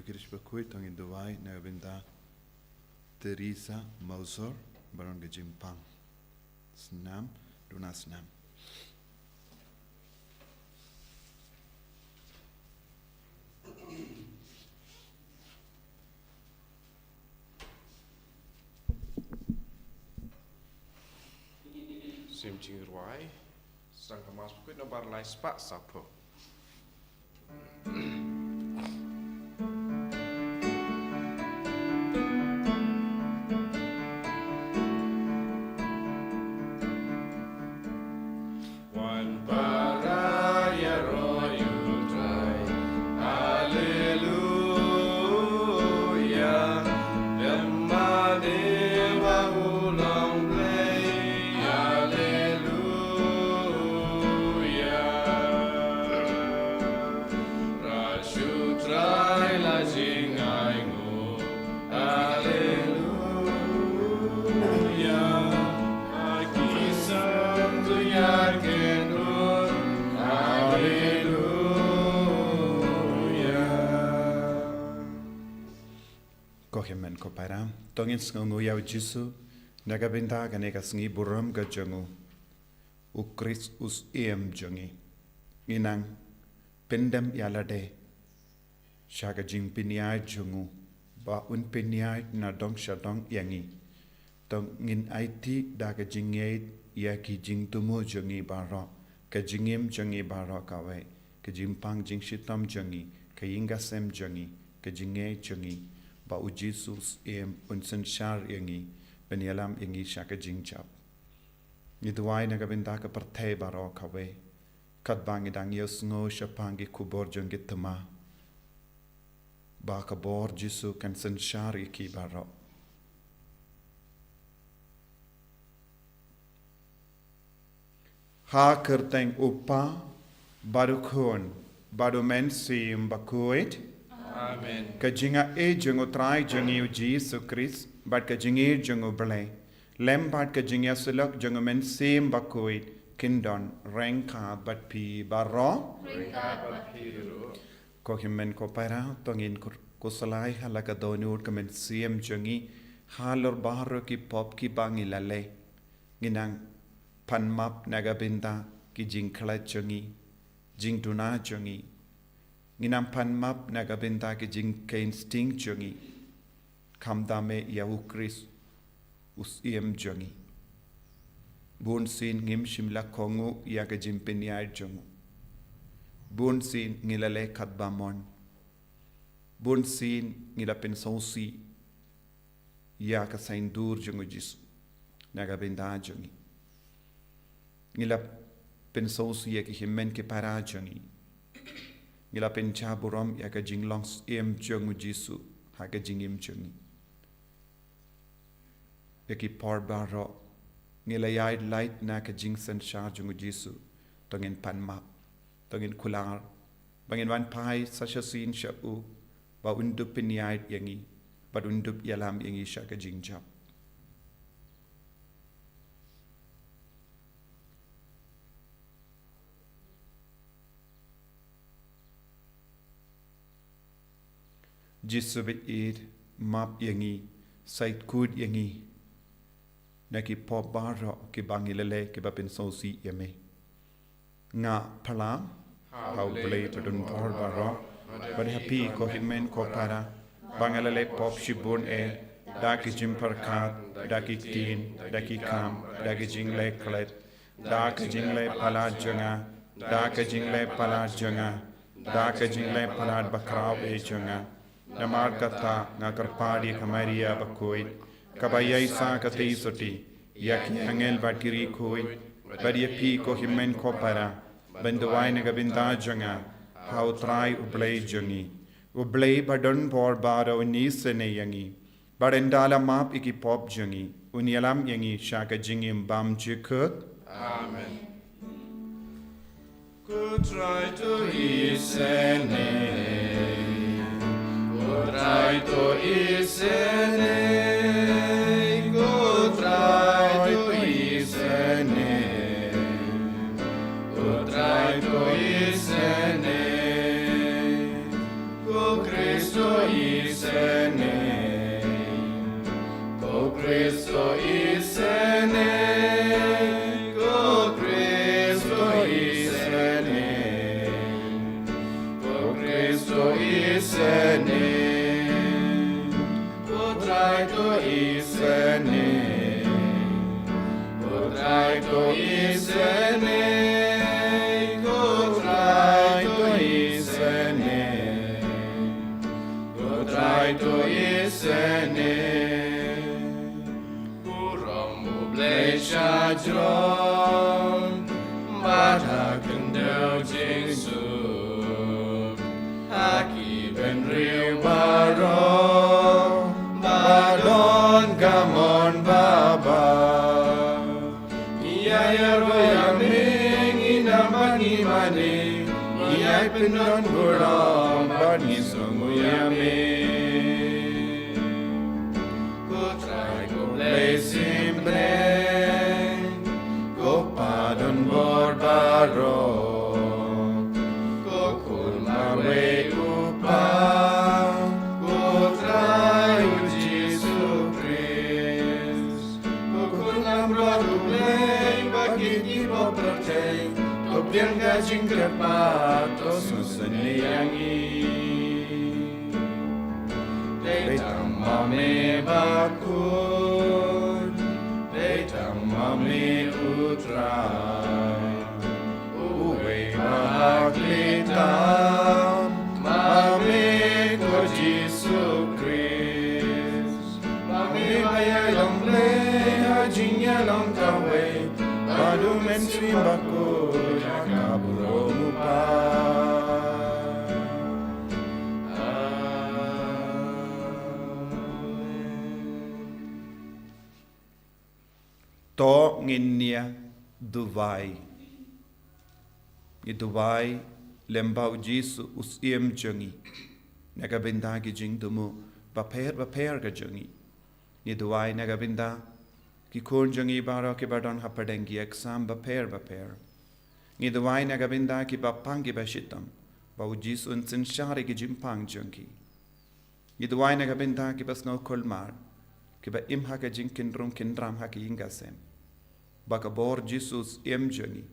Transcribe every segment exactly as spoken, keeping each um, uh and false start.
Kyrpad, to ngin duwai na ka bynta Teresa Mausor, baroh ka jingpang. Snam, duna snam. Sim Jingrwai, Sdang ka Mass Bakhuid nombar lai spah saphew. Wan para ïaroh ïa u Trai. Haleluya. Lem bad ba u long Blei. Haleluya. Trai shu trai la jingainguh. Haleluya. Aki Sang tu ïa ken dur. Haleluya. Ko hynmen ko para, to ngin sngewnguh ïa u Jisu na ka bynta kane ka sngi burom ka jong u. U Khrist u Syiem jong ngi. Ngi nang pyndem ïa lade sha ka jingpynïaid jong u, ba un pynïaid na dong sha dong ïa ngi. To ngin aiti da ka jingngeit ïa ki jingthmu jong ngi baroh, ka jingim jong ngi baroh kawei, ka jingpang jingshitom jong ngi, ka ïing ka sem jong ngi, ka jingngeit jong ngi, ba u Jisu Syiem un synshar ïa ngi, ban ïalam ïa ngi sha ka jingjop. Ngi duwai na ka bynta ka pyrthei baroh kawei. Katba ngi dang ïohsngew shaphang ki khubor jong ki thma, ba ka bor Jisu kan synshar ïa ki baroh. Ha kyrteng u Kpa, bad u Khun, bad u Mynsiem Bakhuid. Amen. Ka jingaiei jong u Trai jong ngi u Jisu Khrist, bad ka jingïeit jong u Blei, lem bad ka jingïasyllok jong u Mynsiem Bakhuid, kin don ryngkat bad phi baroh. Ryngkat bad phi ruh. Ko hynmen ko para, to ngin kur-, khuslai ha la ka dohnud ka mynsiem jong ngi, halor baroh ki pop kiba ngi la leh. Ngi nang pan map na ka bynta ki jingkhlad jong ngi, jingduna jong ngi. Ngi nang pan map na ka bynta ki jingkheiñ sting jong ngi. Khamtam eh ïa u Khrist, u Syiem jong ngi. Bunsien ngim shym la kohnguh ïa ka jingpynïaid jong u. Bunsien ngi la leh katba mon. Bunsien ngi la pynsngewsih ïa ka saiñdur jong u Jisu na ka bynta jong ngi. Ngi la pynsngewsih ïa ki hynmen ki para jong ngi. Ngi la pynjah burom ïa ka jinglong Syiem jong u Jisu ha ka jingim jong ngi. Ïa ki por baroh ngi la ïaid lait na ka jingsynshar jong u Jisu. To ngin pan map, to ngin kular, ba ngin wan phai sa shisien sha u, ba un dup pynïaid ïa ngi, bad un dup ïalam ïa ngi sha ka jingjop. Jisu baieit, map ïa ngi, sait kut ïa ngi na ki pop baroh kiba ngi la leh kiba pynsngewsih ïa me. Nga pyrshang ha u Blei badonbor baroh, bad ha phi ko hynmen ko para, ba nga la leh pop shibun eh, da ki jingpyrkhat, da ki ktien, da ki kam, da ki jingleh khlad, da ka jingleh palat jong nga, da ka jingleh palat jong nga, da ka jingleh palat bakhraw eh jong nga. Namar kata nga kyrpad ïa ka Maria bakhuid, kaba ïaisah ka theisotti, ïa ki angel bad ki riewkhuid, bad ïa phi ko hynmen ko para, ban duwai na ka bynta jong nga ha u Trai u Blei jong ngi. U Blei badonbor baroh un isynei ïa ngi, bad un da la map ïa ki pop jong ngi, un ïalam ïa ngi sha ka jingim bymjukut. Amen. Ko Trai to isynei, ko Trai to isynei, ko Trai to isynei, ko Trai to isynei, ko Khrist to Isynei. Ko Trai to isynei. Ko Trai to isynei. Ko Trai to isynei. Ko Trai to isynei. Burom U Blei shajrong, bad ha khyndew jingsuk, ha ki bynriew baroh, ba don ka mon babha. Ngi ïa ïaroh ïa me, ngi nam bad ngi mane, ngi ïai pyndon burom bad ngi sngewnguh ïa me. Ko Trai ko Blei symbai, ko Pa don bor baroh, ko Khun marwei u Kpa, ko Trai u Jisu Khrist, ko Khun langbrot U Blei, ba kit ki pop pyrthei, to pdiang ka jingkyrpad, to sngewsynei ïa ngi. Dei tang ma me ba khuid, dei tang ma me U Trai, uwei ba ha khlieh tam, ma me ko Jisu Khrist. Ma me ba ïai long Blei ha jingïalong kawei, bad U Mynsiem Bakhuid ha ka burom U Kpa. Amen. To ngin ïa duwai. Ngi duwai lem ba U Jisu u Syiem jong ngi, na ka bynta ki jingthmu bapher bapher ka jong ngi. Ngi duwai na ka bynta ki khun jong ngi baroh kiba don hapdeng ki exam bapher bapher. Ngi duwai na ka bynta kiba pang kiba shitom, ba U Jisu un synshar ïa ki jingpang jong ki. Ngi duwai na ka bynta kiba sngew kulmar, kiba im ha ka jingkynrum kyndram ha ka ïing ka sem, ba ka bor Jisu u Syiem jong ngi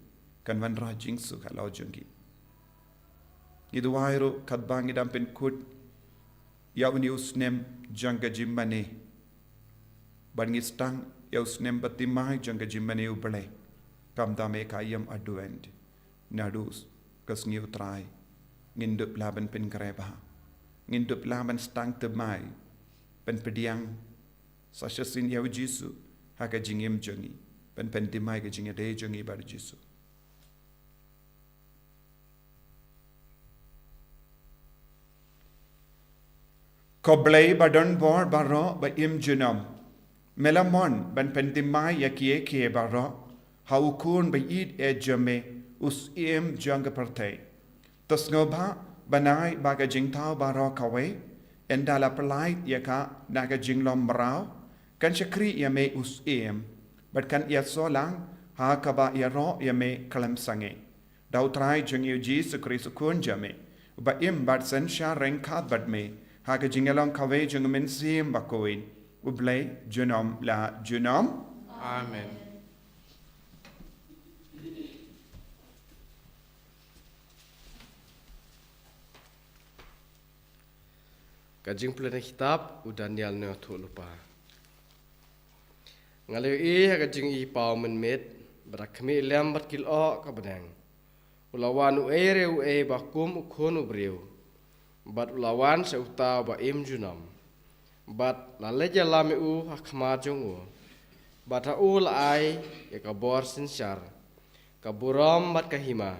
kan wanrah jingsuk halor jong ki. Ngi duwai ruh katba ngi dang pynkut ïa une u snem jong ka jingmane, bad ngi sdang ïa u snem bathymmai jong ka jingmane U Blei, kam dam ïa ka aïom Advent. Naduh ka sngi U Trai, ngin dup lah ban pynkhreh bha, ngin dup lah ban sdang thymmai, ban pdiang sa shisien ïa U Jisu ha ka jingim jong ngi, ban pynthymmai ka jingïadei jong ngi bad U Jisu. Ko Blei ba don bor baroh, ba im junom, me la mon ban pynthymmai ïa kiei kiei baroh ha u Khun ba ïeit eh jong me, u Syiem jong ka pyrthei. To sngewbha ban ai ba ka jingthaw baroh kawei, ynda la pyllait ïa ka na ka jinglong mraw, kan shakri ïa me u Syiem, bad kan ïasoh lang ha kaba ïaroh ïa me khlem sangeh. Da U Trai jong ngi U Jisu Khrist U Khun jong me, uba im bad synshar ryngkat bad me ha ka jingïalong kawei jong U Mynsiem Bakhuid, U Blei junom la junom. Amen. Ka jingpule na kitab u Daniel, nongïathuhlypa. Nga la ïohi ha ka jingïohipaw mynmiet, bad ha khmih lem bad ki lyoh ka bneng, u la wan uei re uei ba kum U Khun u briew, bad u la wan sha uta uba im junom. Bad la leit ïalam ïa u ha khmat jong u, bad ha u la ai ïa ka bor synshar, ka burom bad ka hima,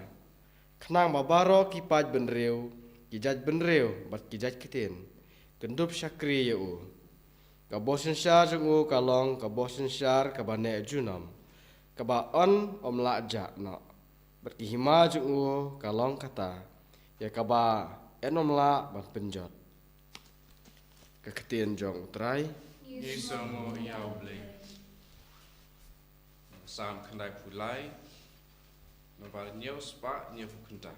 khnang ba baroh ki paid bynriew, ki jait bynriew bad ki jait ktien kin dup shakri ïa u. Ka bor synshar jong u ka long ka bor synshar kaba neh junom, kaba yn ym lah jah noh. Bad ka hima jong u ka long kata, ïa kaba yn ym lah ban pynjot. Ka ktien jong U Trai. Ngi sngewnguh ïa U Blei. Salm khyndaiphew lai, nambar hynñiew spah hynñiewphew khyndai.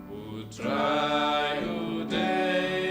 U Trai u dei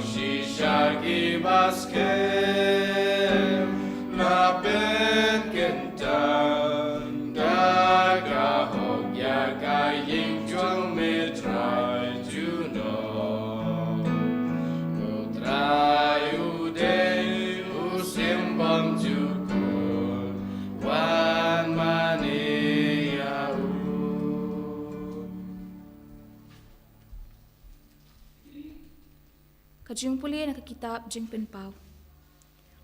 Shisha ki ba skhem na pynkyntang da ka hok ïa ka ïing jong me Trai junom. U Trai u dei u symbol jukut wan mane ïa u. Ka jingpule na ka kitab Jingpynpaw.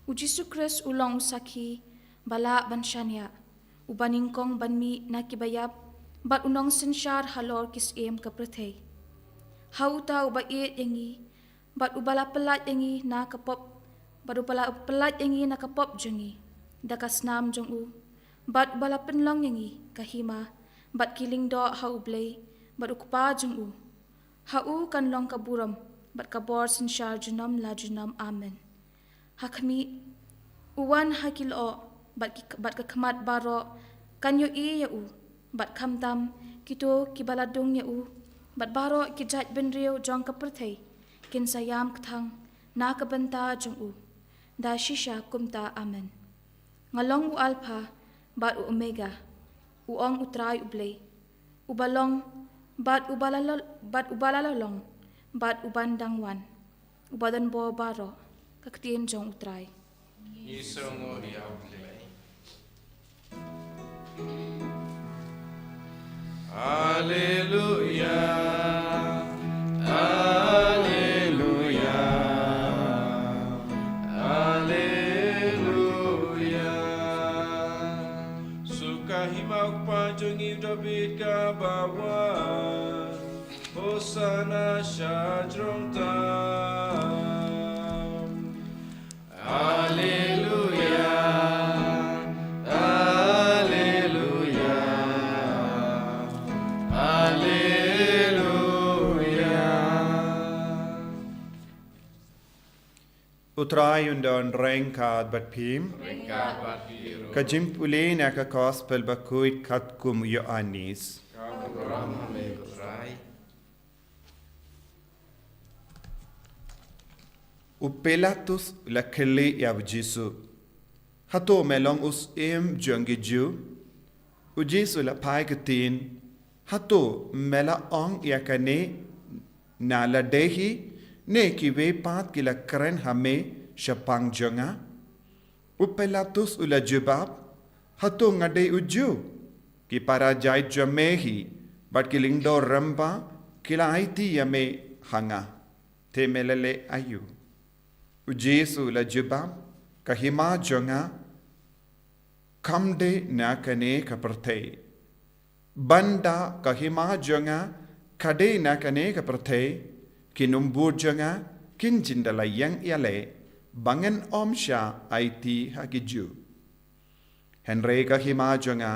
U Jisu Khrist u long u sakhi ba lah ban shaniah, u ba nyngkong ban mih na ki ba ïap, bad u nongsynshar halor ki syiem ka pyrthei. Ha uta u ba ïeit ïa ngi, bad u ba la pyllait ïa ngi na ka pop, bad u ba la pyllait ïa ngi na ka pop jong ngi da ka snam jong u, bad u ba la pynlong ïa ngi ka hima bad ki lyngdoh ha U Blei bad U Kpa jong u. Ha u kan long ka burom bad ka bor synshar junom la junom. Amen. Ha khmih, u wan ha ki lyoh, bad ki, bad ka khmat baroh kan ïohi ïa u, bad khamtam kito ki ba la dung ïa u, bad baroh ki jaid bynriew jong ka pyrthei kin sa ïam kthang na ka bynta jong u. Da shisha kumta. Amen. Nga long u Alpha bad u Omega, u ong U Trai U Blei, u ba long, bad u ba la, bad u ba la long, bad u ban dang wan, u ba don bor baroh. Ka ktien jong U Trai. Ngi sngewnguh ïa U Blei. Alleluia, alleluia, alleluia. Suk ha hima U Kpa jong ngi David ka ba wan. Hosanna sha jrong tam. Alleluia, alleluia, alleluia. U Trai un don ryngkat bad phi. Ryngkat bad phi ruh. Ka jingpule na ka Gospel bakhuid katkum u Ïoannis. Ka burom ha me ko Trai. U Pilatus u la kylli ïa u Jisu, hato me long u syiem jong ki Jiw? U Jisu u la phai ktien, hato me la ong ïa kane na lade hi, ne kiwei pat ki la kren ha me shaphang jong nga? U Pilatus u la jubab, hato nga dei u Jiw? Ki para jaid jong me hi bad ki lyngdoh rangbah ki la aiti ïa me ha nga. Te me la leh aïu? U Jisu u la jubab, ka hima jong nga kam dei na kane ka pyrthei. Ban da ka hima jong nga ka dei na kane ka pyrthei, ki nongbud jong nga kin jin da la ïeng ïaleh ba ngan ym shah aiti ha ki Jiw. Hynrei ka hima jong nga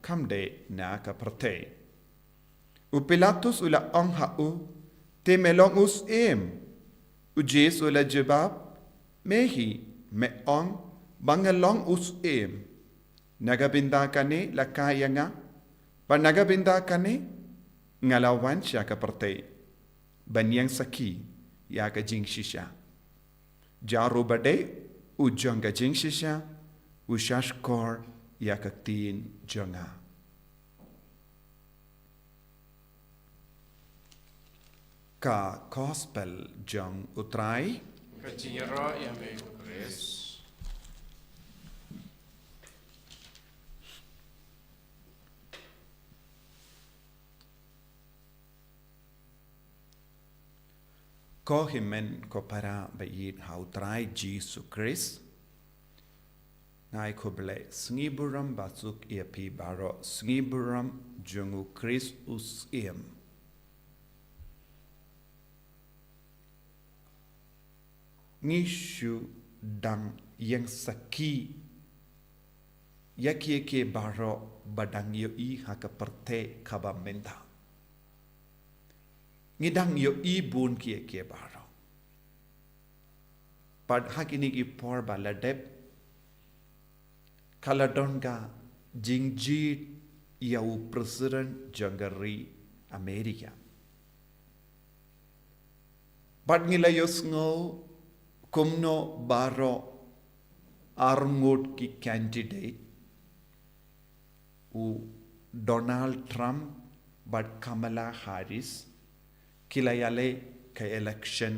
kam dei na ka pyrthei. U Pilatus u la ong ha u, te me long u syiem? U Jisu u la jubab, me hi me ong ba nga long u syiem. Na ka bynta kane la kai ïa nga, bad na ka bynta kane nga la wan sha ka pyrthei, ban ïeng sakhi ïa ka jingshisha. Jar uba dei u jong ka jingshisha u shahshkor ïa ka ktien jong nga. Ka Gospel jong U Trai. Ka jingïaroh ïa me ko Khrist. Ko hynmen ko para ba ïeit ha U Trai Jisu Khrist. Nga ai khublei, sngi burom basuk ïa phi baroh, sngi burom jong U Khrist u Syiem. Ngi shu dang ïeng sakhi ïa kiei kiei baroh ba dang ïohi ha ka pyrthei kaba mynta. Ngi dang ïohi bun kiei kiei baroh. Bad ha kine ki por ba la dep, ka la don ka jingjied ïa u president jong ka ri America. Bad ngi la ïohsngew kumno baroh arngut ki candidate, u Donald Trump bad Kamala Harris, ki la ïaleh ka election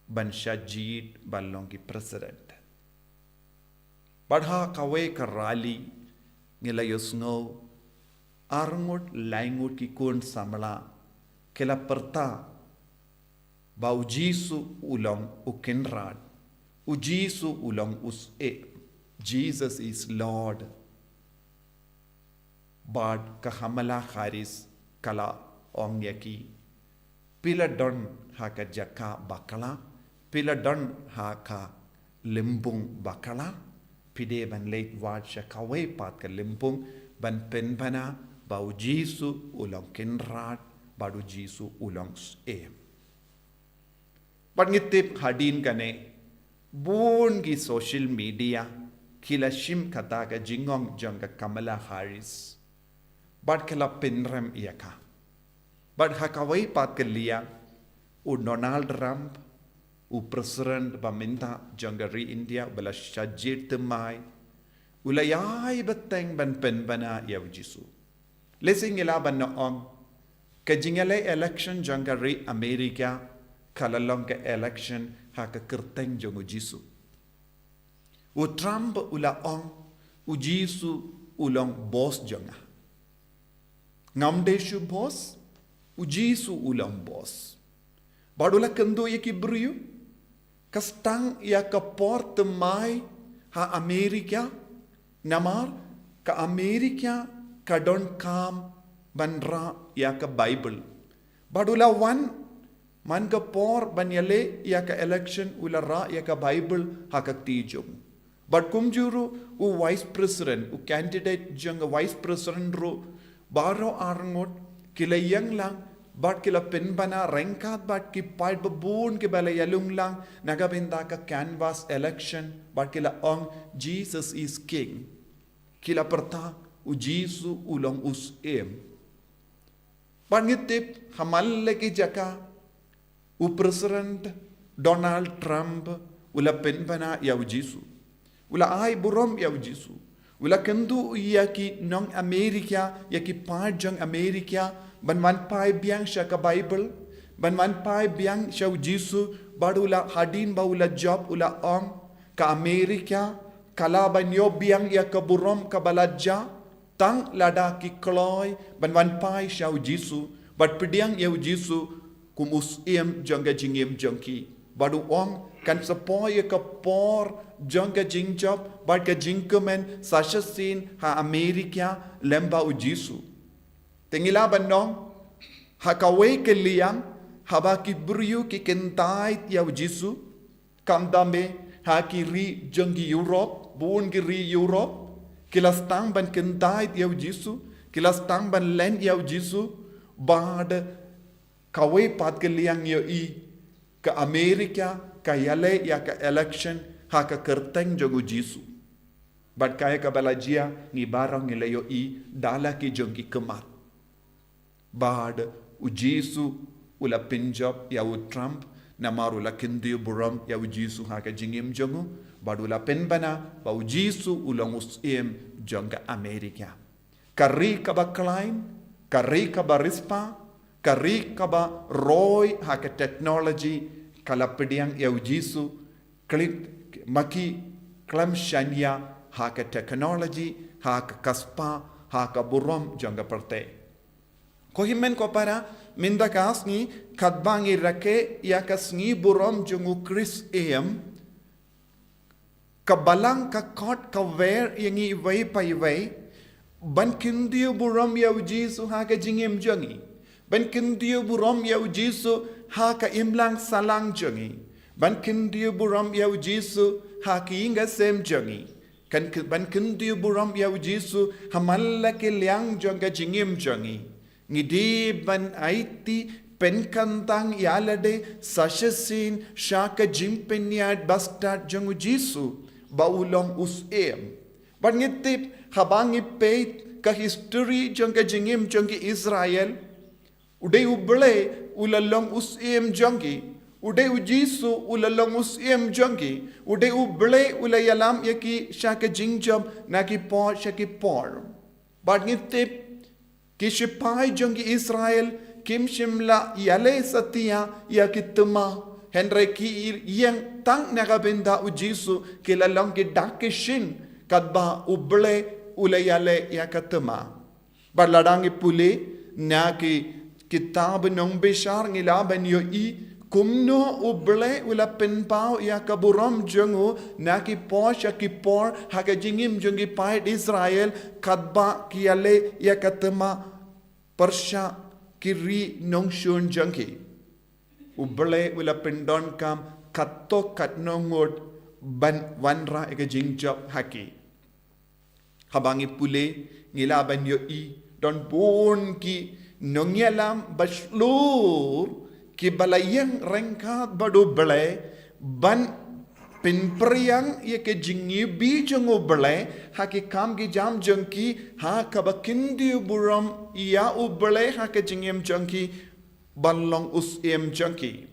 ban shah jied ban long ki president. Bad ha kawei ka rally ngi la ïohsngew arngut laingut ki khun samla ki la pyrta ba u Jisu u long u Kynrad, u Jisu u long u Syiem, Jesus is Lord. Bad ka Kamala Harris ka la ong ïa ki, phi la don ha ka jaka bakla, phi la don ha ka lympung bakla, phi dei ban leit wad sha kawei pat ka lympung ban pynbna ba u Jisu u long Kynrad bad u Jisu u long Syiem. Bad ngi tip hadien kane, bun ki social media ki la shim kata ka jingong jong ka Kamala Harris. Bad ki la pynrem ïa ka. Bad ha kawei pat ka liang, u Donald Trump, u president ba mynta jong ka ri India, ba la shah jied thymmai, u la ïai bteng ban pynbna ïa u Jisu. Lehse ngi lah ban ong, ka jingïaleh election jong ka ri America ka la long ka election ha ka kyrteng jong u Jisu. U Trump u la ong, u Jisu u long boss jong nga. Ngam dei shuh boss, u Jisu u long boss. Bad u la kynduh ïa ki briew, ka sdang ïa ka por thymmai ha America, namar ka America ka donkam ban rah ïa ka Bible. Bad u la wan man ka por ban ïaleh ïa ka election, u la rah ïa ka Bible ha ka kti jong u. Bad kumjuh ruh u vice president, u candidate jong ka vice president ruh, baroh arngut ki la ïeng lang bad ki la pynbna ryngkat bad ki paid babun kiba la ïalong lang na ka bynta ka canvass election, bad ki la ong, "Jesus is King." Ki la pyrta, "U Jisu u long u Syiem." Bad ngi tip ha man la ki jaka, u President Donald Trump u la pynbna ïa u Jisu. U la ai burom ïa u Jisu. U la kynduh ïa ki nong America, ïa ki paid jong America, ban wan phai biang sha ka Bible, ban wan phai biang sha u Jisu, bad u la, hadien ba u la jop, u la ong, ka America ka lah ban ïoh biang ïa ka burom kaba la jah, tang lada ki kloi ban wan phai sha u Jisu, bad pdiang ïa u Jisu kum u Syiem jong ka jingim jong ki. Bad u ong, kan sa poi ïa ka por jong ka jingjop bad ka jingkmen sa shisien ha America lyngba u Jisu. Te ngi lah ban ong, ha kawei ka liang, haba ki briew ki kyntait ïa u Jisu, khamtam eh ha ki ri jong ki Europe, bun ki ri Europe, ki la sdang ban kyntait ïa u Jisu, ki la sdang ban len ïa u Jisu, bad kawei pat ka liang ïohi, ka America ka ïaleh ïa ka election ha ka kyrteng jong u Jisu. Bad kaei kaba la jia, ngi baroh ngi la ïohi da la ki jong ki khmat. Bad u Jisu u la pynjop ïa u Trump, namar u la kynduh burom ïa u Jisu ha ka jingim jong u, bad u la pynbna ba u Jisu u long u Syiem jong ka America. Ka ri kaba klein, ka ri kaba riewspah, ka ri kaba roi ha ka technology, ka la pdiang ïa u Jisu, kli-, ma ki khlem shaniah ha ka technology, ha ka kyrspah, ha ka burom jong ka pyrthei. Ko hynmen ko para, mynta ka sngi, katba ngi rakhe ïa ka sngi burom jong u Khrist Syiem, ka Balang ka khot ka wer ïa ngi iwei pa iwei, ban kynduh burom ïa u Jisu ha ka jingim jong ngi, ban kynduh burom ïa u Jisu ha ka imlang sahlang jong ngi, ban kynduh burom ïa u Jisu ha ka ïing ka sem jong ngi, kan k-, ban kynduh burom ïa u Jisu ha man la ki liang jong ka jingim jong ngi. Ngi dei ban aiti pynkyntang ïa lade sa shisien sha ka jingpynïaid bastad jong u Jisu, ba u long u Syiem. Bad ngi tip, haba ngi peit ka history jong ka jingim jong ki Israel, u dei U Blei u la long u Syiem jong ki. U dei U Jisu u la long u Syiem jong ki. U dei U Blei u la ïalam ïa ki sha ka jingjop na ki por sha ki por. Bad ngi tip, ki shipai jong ki Israel kim shym la ïaleh satia ïa ki thma, hynrei ki ïeng tang na ka bynta U Jisu, ki la long ki dak ki shin katba U Blei u la ïaleh ïa ka thma. Bad lada ngi pule na ki kitab Nongbishar, ngi lah ban ïohi kumno U Blei u la pynpaw ïa ka burom jong u na ki por sha ki por ha ka jingim jong ki paid Israel, katba ki ïaleh ïa ka thma pyrshah ki ri nongshun jong ki. U Blei u la pyndonkam katto katno ngut ban wanrah ïa ka jingjop ha ki. Haba ngi pule, ngi lah ban ïohi don bun ki nongïalam ba shlur kiba la ïeng ryngkat bad U Blei ban pynphriang ïa ka jingiwbih jong U Blei ha ki kam ki jam jong ki, ha kaba kyntiew burom ïa U Blei ha ka jingim jong ki, ban long u Syiem jong ki.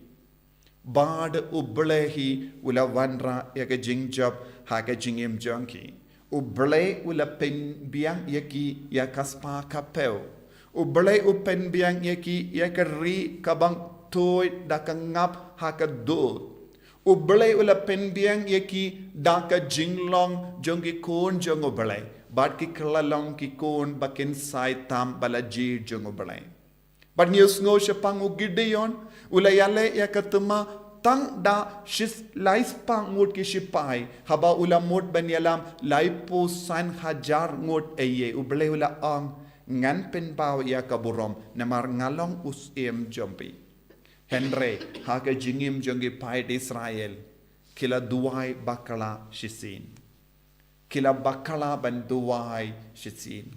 Bad U Blei hi u la wanrah ïa ka jingjop ha ka jingim jong ki. U Blei u la pynbiang ïa ki ïa ka spah ka phew. U Blei u pynbiang ïa ki ïa ka ri kaba thuid da ka ngap ha ka dud. U Blei u la pynbiang ïa ki da ka jinglong jong ki khun jong U Blei. Bad ki kylla long ki khun ba kin sai tam ba la jied jong U Blei. Bad ngi ïohsngew shaphang u Gideon, u la ïaleh ïa ka thma tang da shi lai spah ngut ki shipai, haba u la mut ban ïalam laiphew san hajar ngut. Ei, U Blei u la ong, ngan pynpaw ïa ka burom, namar nga long u Syiem jong phi. Hynrei ha ka jingim jong ki paid Israel, ki la duwai bakla shisien. Ki la bakla ban duwai shisien.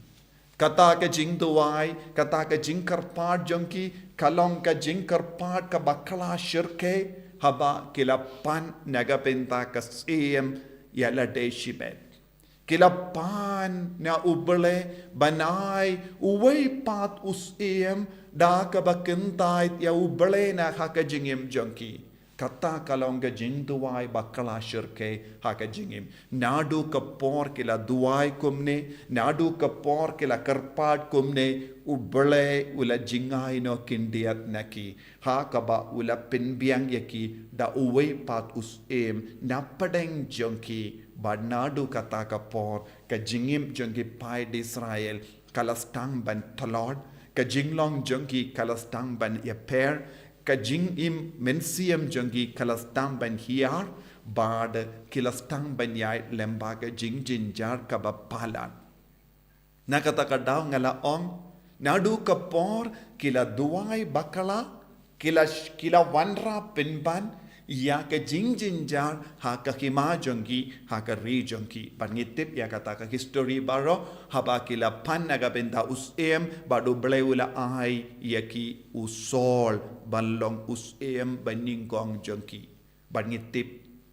Kata ka jingduwai, kata ka jingkyrpad jong ki, ka long ka jingkyrpad ka bakla shyrkhei, haba ki la pan na ka bynta ka Syiem ïa lade shimet. Ki la pan na U Blei ban ai uwei pat u Syiem da kaba kyntait ïa U Blei na ha ka jingim jong ki. Kata ka long ka jingduwai bakla shyrkhei ha ka jingim. Naduh ka por ki la duwai kumne, naduh ka por ki la kyrpad kumne, U Blei u la jngai noh khyndiat na ki. Ha kaba u la pynbiang ïa ki da uwei pat u Syiem na pdeng jong ki, bad naduh kata ka por ka jingim jong ki paid Israel ka la sdang ban tlot, ka jinglong jong ki ka la sdang ban ïapher, ka jingim mynsiem jong ki ka la sdang ban hiar, bad ki la sdang ban ïaid lem bad ka jingjynjar kaba palat. Na kata ka daw nga la ong, naduh ka por ki la duwai bakla, ki la, ki la wanrah pynban ïa ka jingjynjar ha ka hima jong ki, ha ka ri jong ki. Bad ngi tip ïa kata ka history baroh, haba ki la pan na ka bynta u Syiem, bad U Blei u la ai ïa ki u Saul ban long u Syiem ba nyngkong jong ki. Bad ngi tip,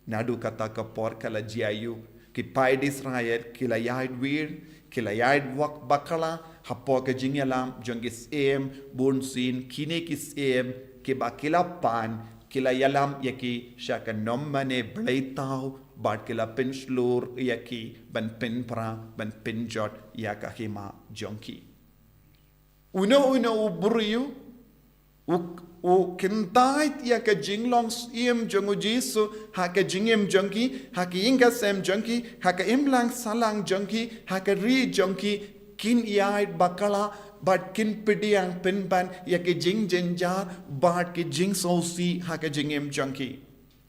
naduh kata ka por ka la jia aïu, ki paid Israel ki la ïaid wir, ki la ïaid wak bakla hapoh ka jingïalam jong ki syiem, bunsien kine ki syiem kiba ki la pan, ki la ïalam ïa ki sha ka nongmane blei thaw, bad ki la pynshlur ïa ki ban pynpra, ban pynjot ïa ka hima jong ki. Uno uno u briew u, u kyntait ïa ka jinglong syiem jong U Jisu ha ka jingim jong ki, ha ka ïing ka sem jong ki, ha ka imlang sahlang jong ki, ha ka ri jong ki, kin ïaid bakla, bad kin pdiang pynban ïa ka jingjynjar bad ka jingsngewsih ha ka jingim jong ki.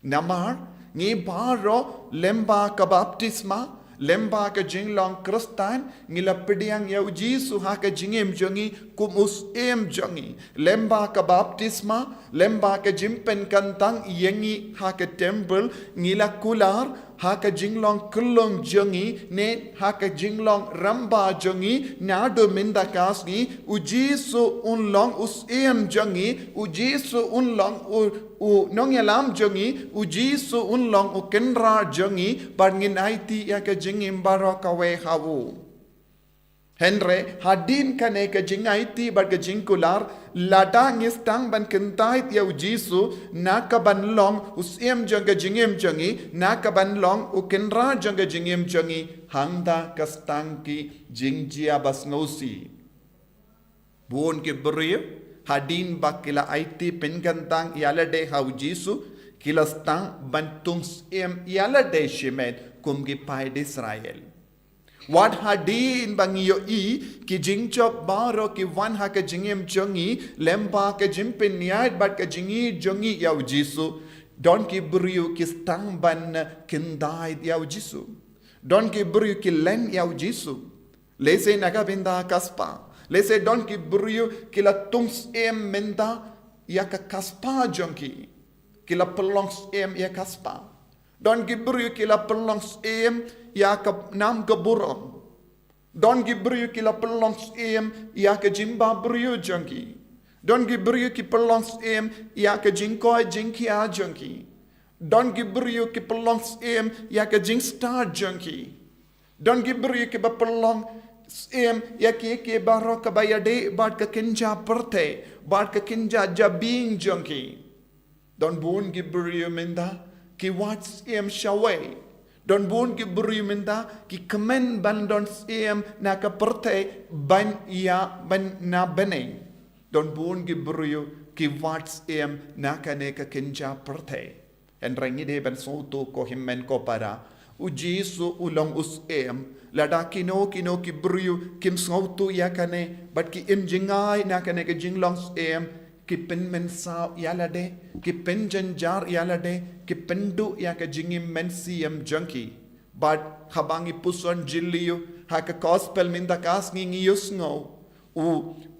Namar ngi baroh lem bad ka baptisma, lem bad ka jinglong Khristan, ngi la pdiang ïa U Jisu ha ka jingim jong ngi kum u Syiem jong ngi. Lem bad ka baptisma, lem bad ka jingpynkyntang ïa ngi ha ka temple, ngi la kular ha ka jinglong kyllum jong ngi, ne ha ka jinglong rangbah jong ngi, naduh mynta ka sngi, U Jisu un long u Syiem jong ngi, U Jisu un long u u nongïalam jong ngi, U Jisu un long u kynrad jong ngi, bad ngin aiti ïa ka jingim baroh kawei ha u. Hynrei hadien kane ka jingaiti bad ka jingkular, lada ngi sdang ban kyntait ïa u Jisu na ka ban long u syiem jong ka jingim jong ngi, na ka ban long u kynrad jong ka jingim jong ngi, hangta ka sdang ki jingjia ba sngewsih. Bun ki briew hadien ba ki la aiti pynkyntang ïa lade ha u Jisu, ki la sdang ban tung syiem ïa lade shimet kum ki paid Israel. Wat hadien ba ngi ïohi ki jingjop baroh ki wan ha ka jingim jong ngi lyngba ka jingpynïaid bad ka jingïeit jong ngi ïa u Jisu, don ki briew ki sdang ban kyntait ïa u Jisu. Don ki briew ki len ïa u Jisu. Lehse na ka bynta ka spah. Lehse don ki briew ki la tung syiem mynta ïa ka, ka spah jong ki. Ki la pynlong syiem ïa ka spah. Don ki briew ki la pynlong syiem ïa ka nam ka burom. Don ki briew ki la pynlong syiem ïa ka jingbabriew jong ki. Don ki briew ki pynlong syiem ïa ka jingkoit jingkhiah jong ki. Don ki briew ki pynlong syiem ïa ka jingstad jong ki. Don ki briew kiba pynlong syiem ïa kiei kiei baroh kaba ïadei bad ka kynja pyrthei, bad ka kynja jabieng jong ki. Don bun ki briew mynta ki wad syiem shawei. Don bun ki briew mynta ki kmen ban don syiem na ka pyrthei ban ïa ban na bneng. Don bun ki briew ki wad syiem na kane ka kynja pyrthei. Hynrei ngi dei ban sngewthuh ko hynmen ko para, u Jisu u long u syiem. Lada kino kino ki briew kim sngewthuh ïa kane bad ki im jngai na kane ka jinglong syiem, ki pynmynsaw ïa lade, ki pynjynjar ïa lade, ki pynduh ïa ka jingim mynsiem jong ki. Bad haba ngi puson jylliew ha ka gospel mynta ka sngi ngi ïohsngew u,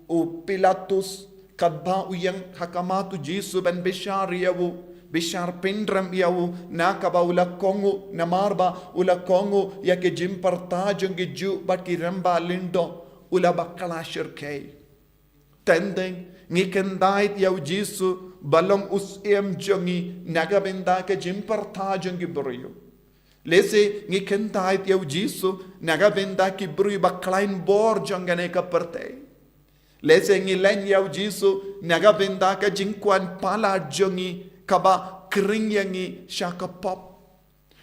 u Pilatus, katba u ïeng ha khmat u Jisu ban bishar ïa u, bishar pynrem ïa u, na kaba u la kohnguh, namar ba u la kohnguh ïa ki jingpyrta jong ki Jiw bad ki rangbah lyngdoh, u la bakla shyrkhei. Teng teng ngi kyntait ïa u Jisu ba long u syiem jong ngi na ka bynta ka jingpyrta jong ki briew. Lehse ngi kyntait ïa u Jisu na ka bynta ki briew ba khlaiñ bor jong kane ka pyrthei. Lehse ngi len ïa u Jisu na ka bynta ka jingkwah palat jong ngi kaba khring ïa ngi sha ka pop.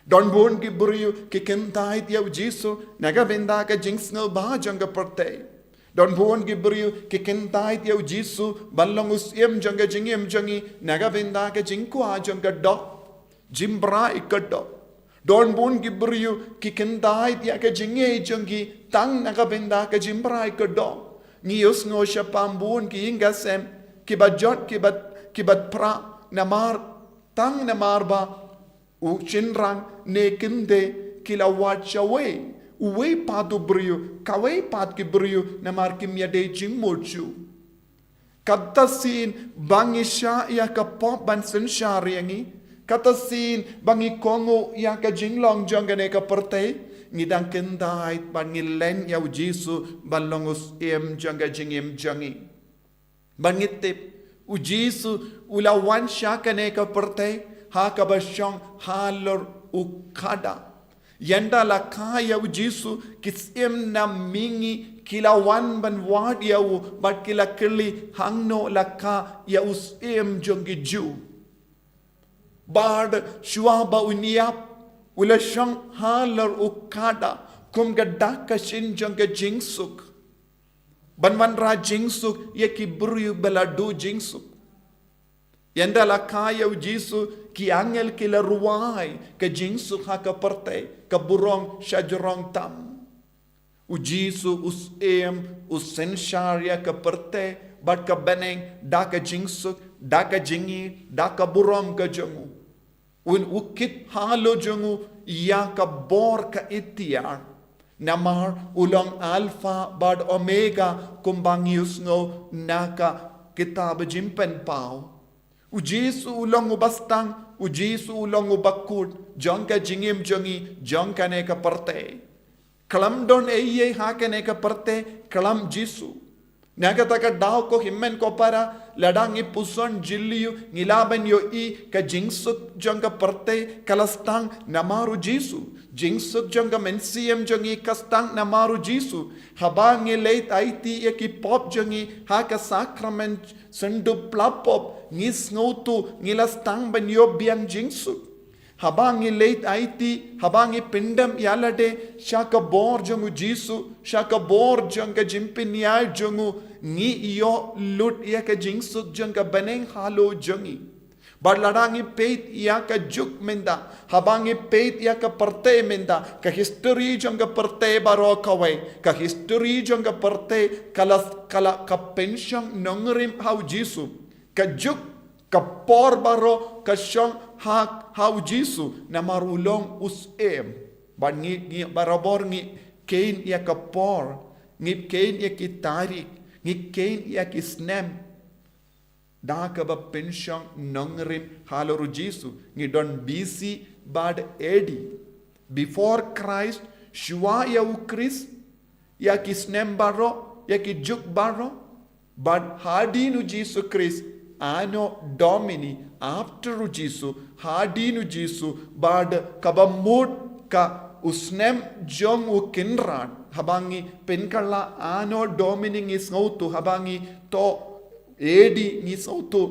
Don bun ki briew ki kyntait ïa u Jisu na ka bynta ka jingsngewbha jong ka pyrthei. Don bun ki briew ki kyntait ïa u Jisu ban long u syiem jong ka jingim jong ngi na ka bynta ka jingkwah jong ka doh, jingbrai ka doh. Don bun ki briew ki kyntait ïa ka jingngeit jong ki tang na ka bynta ka jingbrai ka doh. Ngi ïohsngew shaphang bun ki ïing ki sem, kiba jot, kiba, kiba pra, namar, tang namar ba u shynrang ne kynthei ki la wad shawei, uwei pat u briew, kawei pat ki briew, namar kim ïadei jingmut shuh. Kata sien ba ngi shah ïa ka pop ban synshar ïa ngi, kata sien ba ngi kohnguh ïa ka jinglong jong kane ka pyrthei, ngi dang kyntait ba ngi len ïa u Jisu ban long u syiem jong ka jingim jong ngi. Ba ngi tip, u Jisu u la wan sha kane ka pyrthei ha kaba shong halor u khadar. Ynda la kha ïa u Jisu, ki syiem na mihngi ki la wan ban wad ïa u, bad ki la kylli, hangno la kha ïa u syiem jong ki Jiw. Bad shuwa ba un ïap, u la shong halor u khadar kum ka dak ka shin jong ka jingsuk, ban wanrah jingsuk ïa ki briew ba la duh jingsuk. Ynda la kha ïa u Jisu, ki angel ki la rwai ka jingsuk ha ka pyrthei, ka burom shajrong tam. U Jisu u syiem, u synshar ïa ka pyrthei bad ka bneng da ka jingsuk, da ka jingïeit, da ka burom ka jong u. Un, u kit halor jong u ïa ka bor ka iktiar. Namar u long Alpha bad Omega, kumba ngi ïohsngew na ka kitab Jingpynpaw. U Jisu u long u basdang, u Jisu u long u bakut jong ka jingim jong ngi, jong kane ka pyrthei. Khlem don ei ei ha kane ka pyrthei khlem Jisu. Na kata ka daw ko hynmen ko para, Lada ngi puson jylliew, ngi lah ban ïohi ka jingsuk jong ka pyrthei ka la sdang namar u Jisu. Jingsuk jong ka mynsiem jong ngi ka sdang namar u Jisu. Haba ngi leit aiti ïa ki pop jong ngi ha ka sakramen syndup pla pop, ngi sngewthuh ngi la sdang ban ïoh biang jingsuk. Haba ngi leit aiti, haba ngi pyndem ïa lade sha ka bor jong u Jisu, sha ka bor jong ka jingpynïaid jong u, ngi ïoh lut ïa ka jingsuk jong ka bneng halor jong ngi. Bad lada ngi peit ïa ka juk mynta, haba ngi peit ïa ka pyrthei mynta, ka history jong ka pyrthei baroh kawei, ka history jong ka pyrthei ka la, ka la, ka pynshong nongrim ha u Jisu. Ka juk, ka por baroh ka shong ha, ha u Jisu, namar u long u Syiem. Bad ngi, ngi barabor ngi kheiñ ïa ka por, ngi kheiñ ïa ki tarik, ngi kheiñ ïa ki snem. Da kaba pynshong nongrim halor u Jisu, ngi don B C bad A D. Before Christ, shuwa ïa u Khrist, ïa ki snem baroh, ïa ki juk baroh. Bad hadien u Jisu Khrist, Anno Domini, after u Jisu, hadien u Jisu, bad kaba mut ka u snem jong u Kynrad, haba ngi pynkylla Anno Domini ngi sngewthuh, haba ngi thoh A D ngi sngewthuh,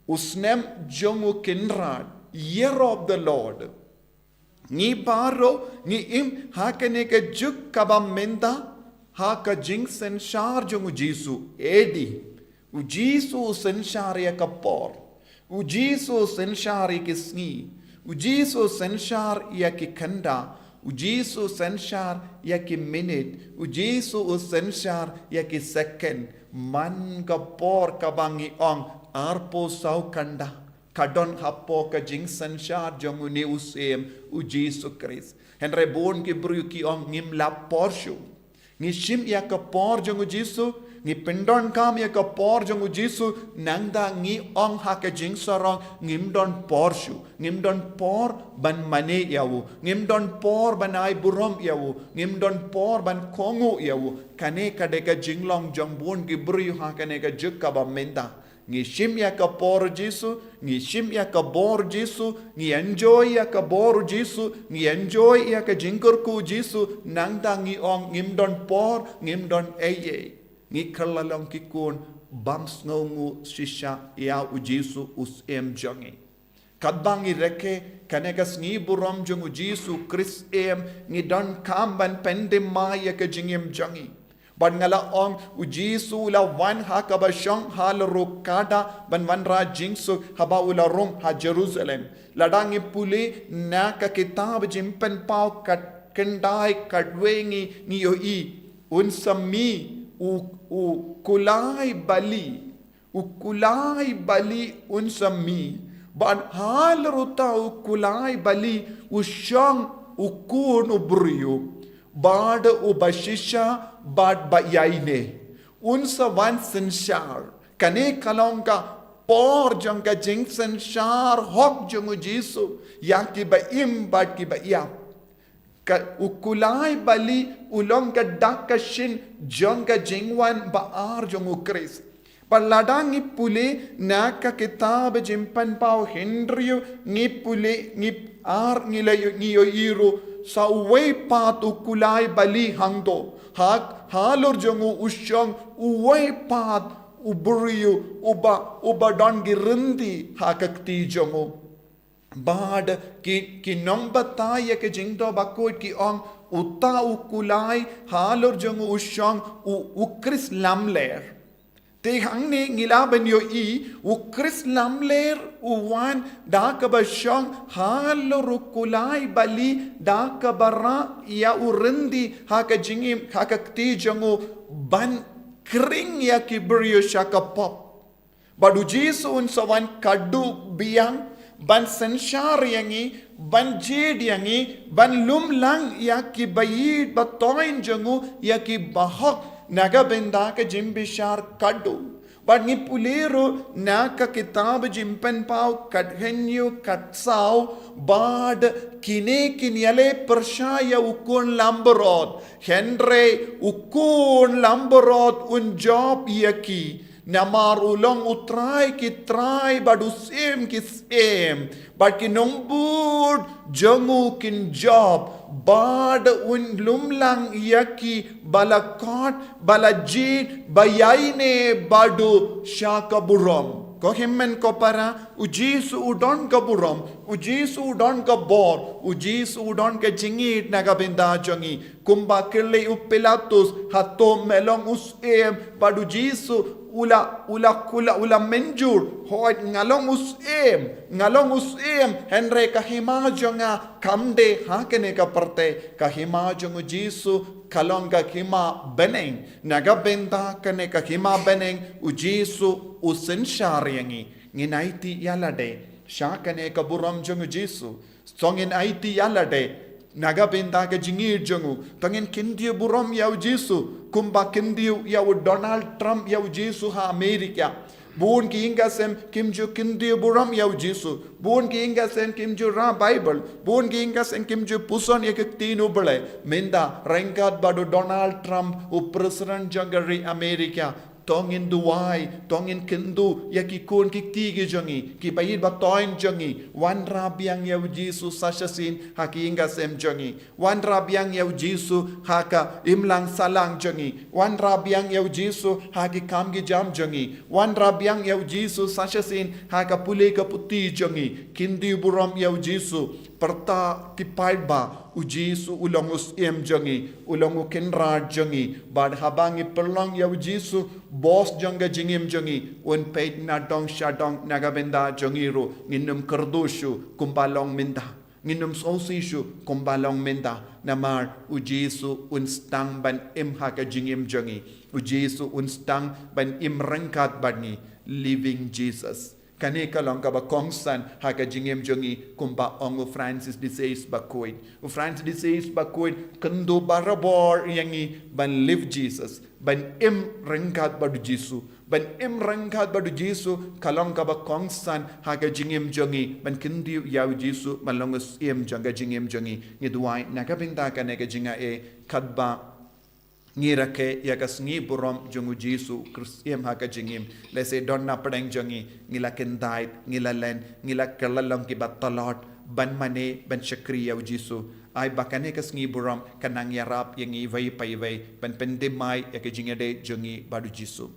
u snem jong u Kynrad, Year of the Lord. Ngi baroh ngi im ha kane ka juk kaba mynta ha ka jingsynshar jong u Jisu, A D. U Jisu u synshar ïa ka por. U Jisu u synshar ïa ki sngi. U Jisu u synshar ïa ki kynda. U Jisu u synshar ïa ki minit. U Jisu u synshar ïa ki second. Man ka por kaba ngi ong arphew saw kynda ka don hapoh ka jingsynshar jong une u Syiem u Jisu Khrist. Hynrei bun ki briew ki ong ngim lap por shuh. Ngi shim ïa ka por jong u Jisu, ngi pyndonkam ïa ka por jong u Jisu, nangta ngi ong ha ka jingsarong ngim don por shuh, ngim don por ban mane ïa u, ngim don por ban ai burom ïa u, ngim don por ban kohnguh ïa u. Kane ka dei ka jinglong jong bun ki briew ha kane ka juk kaba mynta. Ngi shim ïa ka por Jisu, ngi shim ïa ka bor Jisu, ngi enjoy ïa ka bor Jisu, ngi enjoy ïa ka jingkyrkhu Jisu, nangta ngi ong ngim don por, ngim don ei ei. Ngi kylla long ki khun bym sngewnguh shisha ïa u Jisu u Syiem jong ngi. Katba ngi rakhe kane ka sngi burom jong u Jisu Khrist em, ngi donkam ban pyndem mai ïa ka jingim jong ngi. Bad nga la ong u Jisu u la wan ha kaba shong halor u kada ban wanrah jingsuk haba u la rung ha Jerusalem. Lada ngi pule na ka kitab Jingpynpaw khatkhyndai khatwei ngi, ngi ïohi un sa mih u, u kulai bali. U kulai bali un sa mih, bad halor uta u kulai bali u shong u Khun u briew, bad u bashisha bad baïaineh. Un sa wan synshar. Kane ka long ka por jong ka jingsynshar hok jong u Jisu ïa kiba im bad kiba ïap. Ka u kulai bali u long ka dak ka shin jong ka jingwan ba ar jong u Khrist. Bad lada ngi pule na ka kitab Jingpynpaw hynriew ngi pule ngi ar ngi la ïoh, ngi ïohi ruh sa uwei pat u kulai bali hangto. Ha, halor jong u u shong uwei pat u briew uba, uba don ki rynti ha ka kti jong u. Bad ki, ki nongbatai ïa ka jingdonkam bakhuid ki ong uta u kulai halor jong u u shong u, u Khrist lamler. Te hangne ngi lah ban ïohi u Khrist lamler u wan da kaba shong halor u kulai bali da kaba rah ïa u rynti ha ka jingim ha ka kti jong u ban khring ïa ki briew sha ka pop. Bad u Jisu un sa wan khadduh biang, ban synshar ïa ngi, ban jied ïa ngi, ban lum lang ïa ki baïeit ba thoiñ jong u, ïa ki bahok, na ka bynta ka jingbishar khadduh. Bad ngi pule ruh na ka kitab Jingpynpaw khathynñiew khatsaw, bad kine kin ïaleh pyrshah ïa u khun lambarot, hynrei u khun lambarot un jop ïa ki. Namar u long u Trai ki trai bad u Syiem ki syiem, bad ki nongbud jong u kin jop, bad un lumlang ïa ki ba la kot, ba la jied, ba ïaineh bad u sha ka burom. Ko hynmen ko para, u Jisu u don ka burom, u Jisu u don ka bor, u Jisu u don ka jingïeit na ka bynta jong ngi. Kumba kylli u Pilatus, hato me long u Syiem, bad u Jisu u la, u la, u la, u la mynjur, hooid nga long u Syiem, nga long u Syiem, hynrei ka hima jong nga kam dei ha kane ka pyrthei, ka hima jong u Jisu ka long ka hima bneng. Na ka bynta kane ka hima bneng, u Jisu u synshar ïa ngi. Ngin aiti ïa lade sha kane ka burom jong u Jisu. To ngin aiti ïa lade na ka bynta ka jingïeit jong u. To ngin kyntiew burom ïa u Jisu kumba kyntiew ïa u Donald Trump ïa u Jisu ha Amerika. Bun ki ïing ki sem kim ju kyntiew burom ïa u Jisu. Bun ki ïing ki sem kim ju rah Baibl. Bun ki ïing ki sem kim ju puson ïa ka ktien u Blei. Mynta ryngkat bad u Donald Trump, u president jong ka ri Amerika, to ngin duwai, to ngin kynduh ïa ki khun ki kti ki jong ngi, ki ba ïeit ba thoiñ jong ngi. Wanrah biang ïa u Jisu sa shisien ha ki ïing ki sem jong ngi. Wanrah biang ïa u Jisu ha ka imlang sahlang jong ngi. Wanrah biang ïa u Jisu ha ki kam ki jam jong ngi. Wanrah biang ïa u Jisu sa shisien ha ka pule ka puthi jong ngi. Kyntiew burom ïa u Jisu. Pyrta ki paidbah, u Jisu u long u Syiem jong ngi, u long u Kynrad jong ngi. Bad haba ngi pynlong ïa u Jisu Boss jong ka jingim jong ngi, un peit na dong sha dong na ka bynta jong ngi ruh. Ngin ym kyrduh shuh kumba long mynta. Ngin ym sngewsih shuh kumba long mynta. Namar u Jisu un sdang ban im ha ka jingim jong ngi. U Jisu un sdang ban im ryngkat bad ngi. Living Jesus. Kane ka long kaba kongsan ha ka jingim jong ngi, kumba ong u Francis de Sales bakhuid. U Francis de Sales bakhuid kynduh barabor ïa ngi ban live Jesus, ban im ryngkat bad u Jisu. Ban im ryngkat bad u Jisu ka long kaba kongsan ha ka jingim jong ngi, ban kyntiew ïa u Jisu ban long u Syiem jong ka jingim jong ngi. Ngi duwai na ka bynta kane ka jingaiei, katba ngi rakhe ïa ka sngi burom jong u Jisu Khrist im ha ka jingim. Lehse don na pdeng jong ngi, ngi la kyndait, ngi la len, ngi la kylla long kiba tlot ban mane, ban shakri ïa u Jisu. Ai ba kane ka sngi burom kan nang ïarap ïa ngi iwei pa iwei ban pynthymmai ïa ka jingïadei jong ngi bad u Jisu.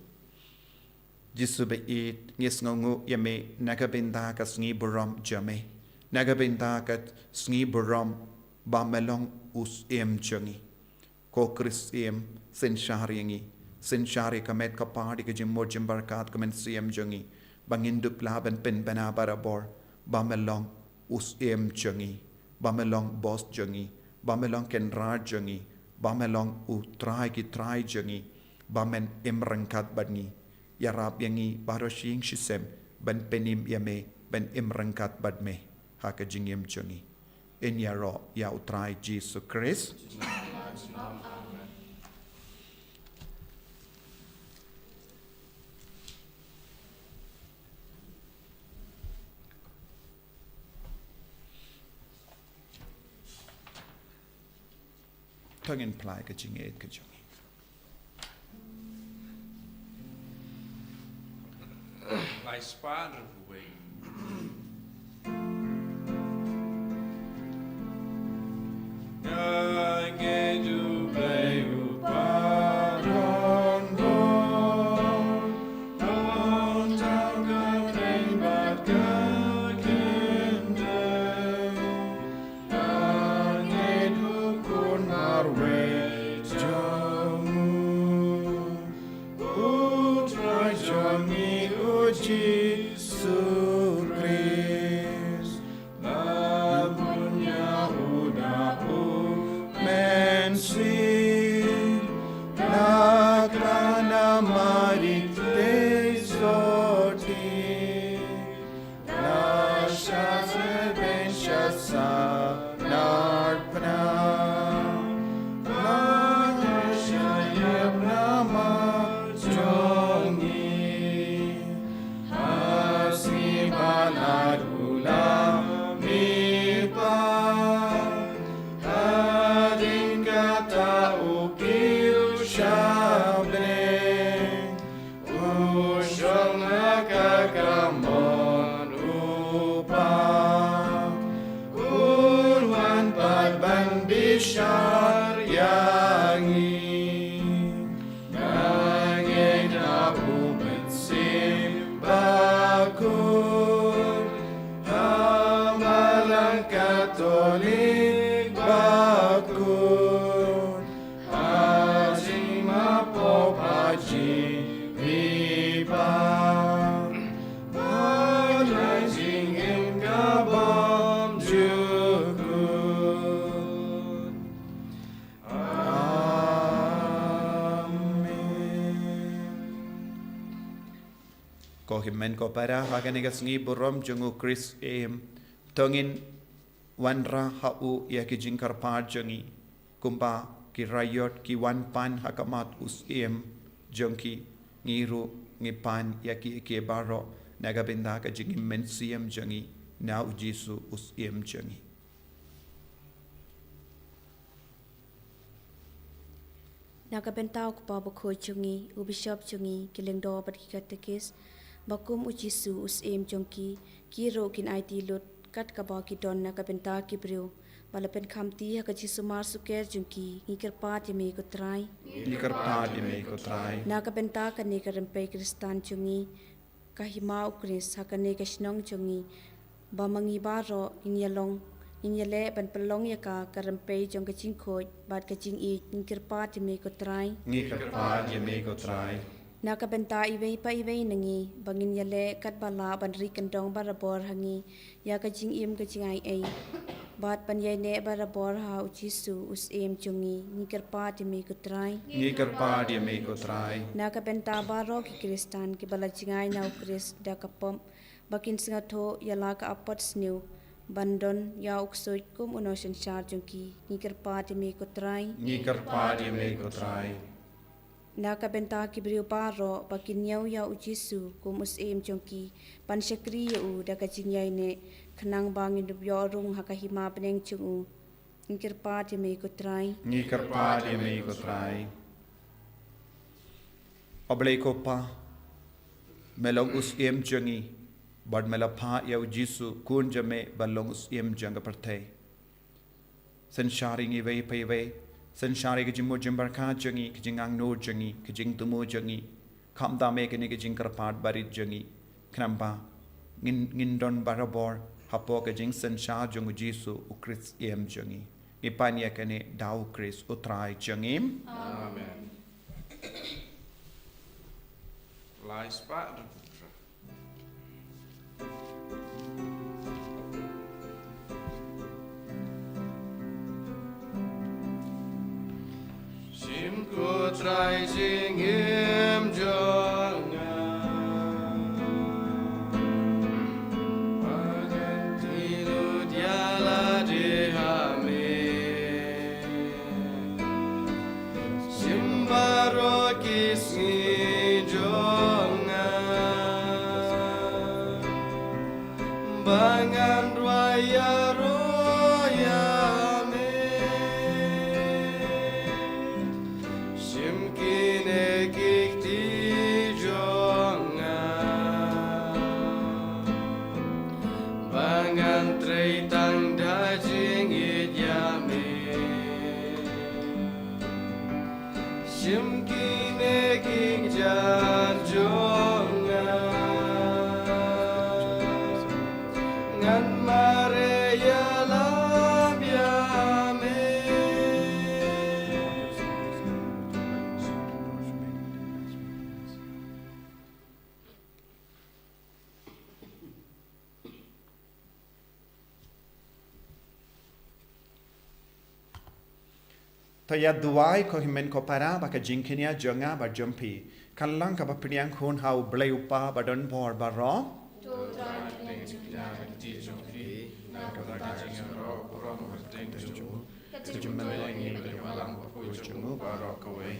Jisu ba ïeit, ngi sngewnguh ïa me na ka bynta ka sngi burom jong me, na ka bynta ka sngi burom ba me long u Syiem jong ngi. Ko Khrist Syiem, synshar ïa ngi, synshar ïa ka met ka phad, ïa ka jingmut jingpyrkhat kum u Mynsiem jong ngi, ba ngin dup lah ban pynbna barabor ba me long u Syiem jong ngi, ba me long Boss jong ngi, ba me long Kynrad jong ngi, ba me long u Trai ki trai jong ngi, ba men im ryngkat bad ngi. Ïarap ïa ngi baroh shi ïing shi sem ban pynim ïa me, ban im ryngkat bad me ha ka jingim jong ngi. Yn ïaroh ïa u Trai Jisu Khrist. To ngin phla ïa ka jingïeit ka jong ngi. Lai spah hynriew phew wei. Nga ngeit U Blei u paw don bor, don tang ka kynrad ka kyndit. Nga ngeit U Khun marwei jong U, U Trai jong ngi U Jisu Khrist. Ba bun ïa u da u Mynsiem, la khlad na Mari Theisotti. La shah sha beiñ sha sanar pnah, la ïaishah ïa pnah ma jong ngi. Ha sngi ba la duna mihpat, hadien kata u kiew sha bneng. U Katolik bakut, ha jingma pop ha jingbipa, ha jingim ka bym jukut. Amen. Ko hynmen ko para, ha kane ka sngi burom jong u Khrist im, to ngin wanrah ha u ïa ki jingkyrpad jong ngi, kumba ki raiot ki wan pan ha khmat u Syiem jong ki, ngi ruh ngi pan ïa ki, ïa ki baroh na ka bynta ka jingim mynsiem jong ngi na u Jisu u Syiem jong ngi. Na ka bynta u Kpa Bakhuid jong ngi, u Bishop jong ngi, ki Lyngdoh bad ki Katekist, ba kum u Jisu u Syiem jong ki, ki ruh kin aiti lut kat kaba ki don na ka bynta ki briew, ba la pynkhamti ha ka jingsumar sukher jong ki. Ngi kyrpad ïa me ko Trai. Ngi kyrpad ïa me ko Trai. Na ka bynta kane ka rympei Khristan jong ngi, ka Hima u Khrist ha kane ka shnong jong ngi, ba ma ngi baroh ngin ïalong, ngin ïaleh ban pynlong ïa ka ka rympei jong ka jingkhuid bad ka jingïeit. Ngi kyrpad ïa me ko Trai. Ngi kyrpad ïa me ko Trai. Na ka bynta iwei pa iwei na ngi, ba ngin ïaleh katba lah ban ri kyndong barabor ha ngi ïa ka jingim ka jingai ei, bad ban ïaineh barabor ha u Jisu u Syiem jong ngi. Ngi kyrpad ïa me ko Trai. Ngi kyrpad ïa me ko Trai. Na ka bynta baroh ki Khristan kiba la jngai na u Khrist da ka pop, ba kin sngewthuh ïa la ka apot sniew, ban don ïa u ksuid kum u nongsynshar jong ki. Ngi kyrpad ïa me ko Trai. Ngi kyrpad ïa me ko Trai. Na ka bynta ki briew baroh ba kin ñiew ïa u Jisu kum u Syiem jong ki, ban shakri ïa u da ka jingïaineh, khnang ba ngin ym ïoh rung ha ka hima bneng jong u. Ngi kyrpad ïa me ko Trai. Ngi kyrpad ïa me ko Trai. A Blei ko Pa, me long u Syiem jong ngi, bad me la phah ïa u Jisu Khun jong me ban long u Syiem jong ka pyrthei. Synshar ïa ngi iwei pa iwei, synshar ïa ka jingmut jingpyrkhat jong ngi, ka jingangnud jong ngi, ka jingthmu jong ngi, khamtam ïa kane ka jingkyrpad barit jong ngi, khnang ba ngin, ngin don barabor hapoh ka jingsynshar jong u Jisu u Khrist Syiem jong ngi. Ngi pan ïa kane da u Khrist u Trai jong ngi. Amen. Lai spah. Shim ko Trai jingim jong nga. Pagan ti lut ïa lade ha me. Shim baroh ki sngi jong nga. Ba ngan rwai ïaroh ïa me. Shim kine ki kti jong nga. Ba ngan trei tang da jingïeit ïa me. Shim kine ki kjat jong nga. Ngan mareh ïalam ïa me. To ïa duwai ko hynmen ko para ba ka jingkñia jong nga bad jong phi kan long kaba pdiang khun ha U Blei U Kpa ba don bor baroh. To Trai, pdiang jingkñia ha ka kti jong phi, na ka bynta jingïaroh burom ha ka kyrteng jong u, ka jingmyntoi ïa ngi na ka balang bakhuid jong u baroh kawei.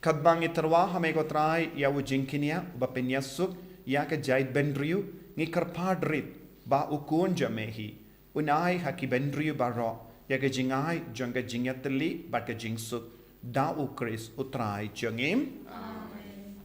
Katba ngi tyrwa ha me ko Trai ïa u jingkñia uba pynïasuk ïa ka jaitbynriew, ngi kyrpad rit ba u Khun jong me hi un ai ha ki bynriew baroh ïa ka jingai jong ka jingïatylli bad ka jingsuk, da U Khrist U Trai jong ngi. Amen.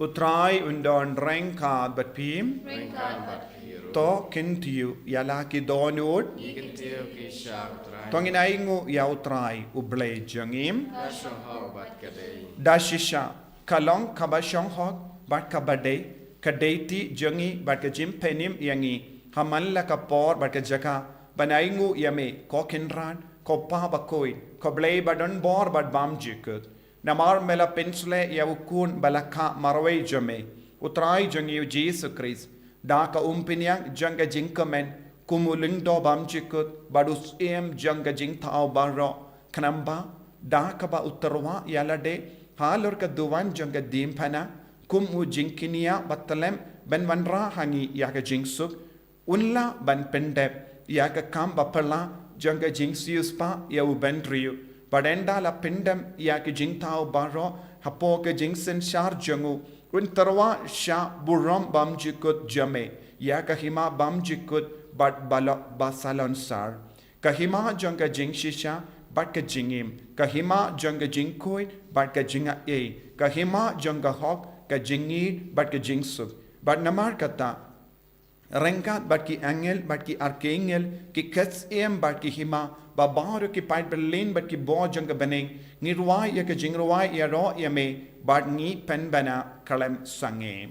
U Trai un don ryngkat bad phi. Ryngkat bad phi ruh. To kyntiew ïa la ki dohnud. Ngi kyntiew ki sha U Trai. To ngin ainguh ïa U Trai U Blei jong ngi. Ka shong hok bad ka dei. Da shisha ka long kaba shong hok bad kaba dei, ka deiti jong ngi bad ka jingpynim ïa ngi ha man la ka por bad ka jaka, ban ainguh ïa me, ko Kynrad, ko Pa bakhuid, ko Blei badonbor bad bymjukut. Namar me la pynsleh ïa u Khun ba la kha marwei jong me, U Trai jong ngi U Jisu Khrist, da ka umpynïaid jong ka jingkmen kum u lyngdoh bymjukut bad u syiem jong ka jingthaw baroh, khnang ba da kaba u tyrwa ïa lade halor ka duwan jong ka diengphna, kum u jingkñia ba tlem ban wanrah ha ngi ïa ka jingsuk, un lah ban pyndep ïa ka kam ba phylla jong ka jingsiewspah ïa u bynriew, bad ynda la pyndep ïa ka jingthaw baroh hapoh ka jingsynshar jong u, un tyrwa sha burom bymjukut jong me, ïa ka hima bymjukut bad ba la, ba salonsar. Ka hima jong ka jingshisha bad ka jingim, ka hima jong ka jingkhuid bad ka jingaiei, ka hima jong ka hok, ka jingïeit bad ka jingsuk. Bad namar kata, ryngkat bad ki angel bad ki arkangel, ki ksiem bad ki hima, bad baroh ki paidbah bymman bad ki bor jong ka bneng, ngi rwai ïa ka jingrwai ïaroh ïa me, bad ngi pynbna khlem sangeh.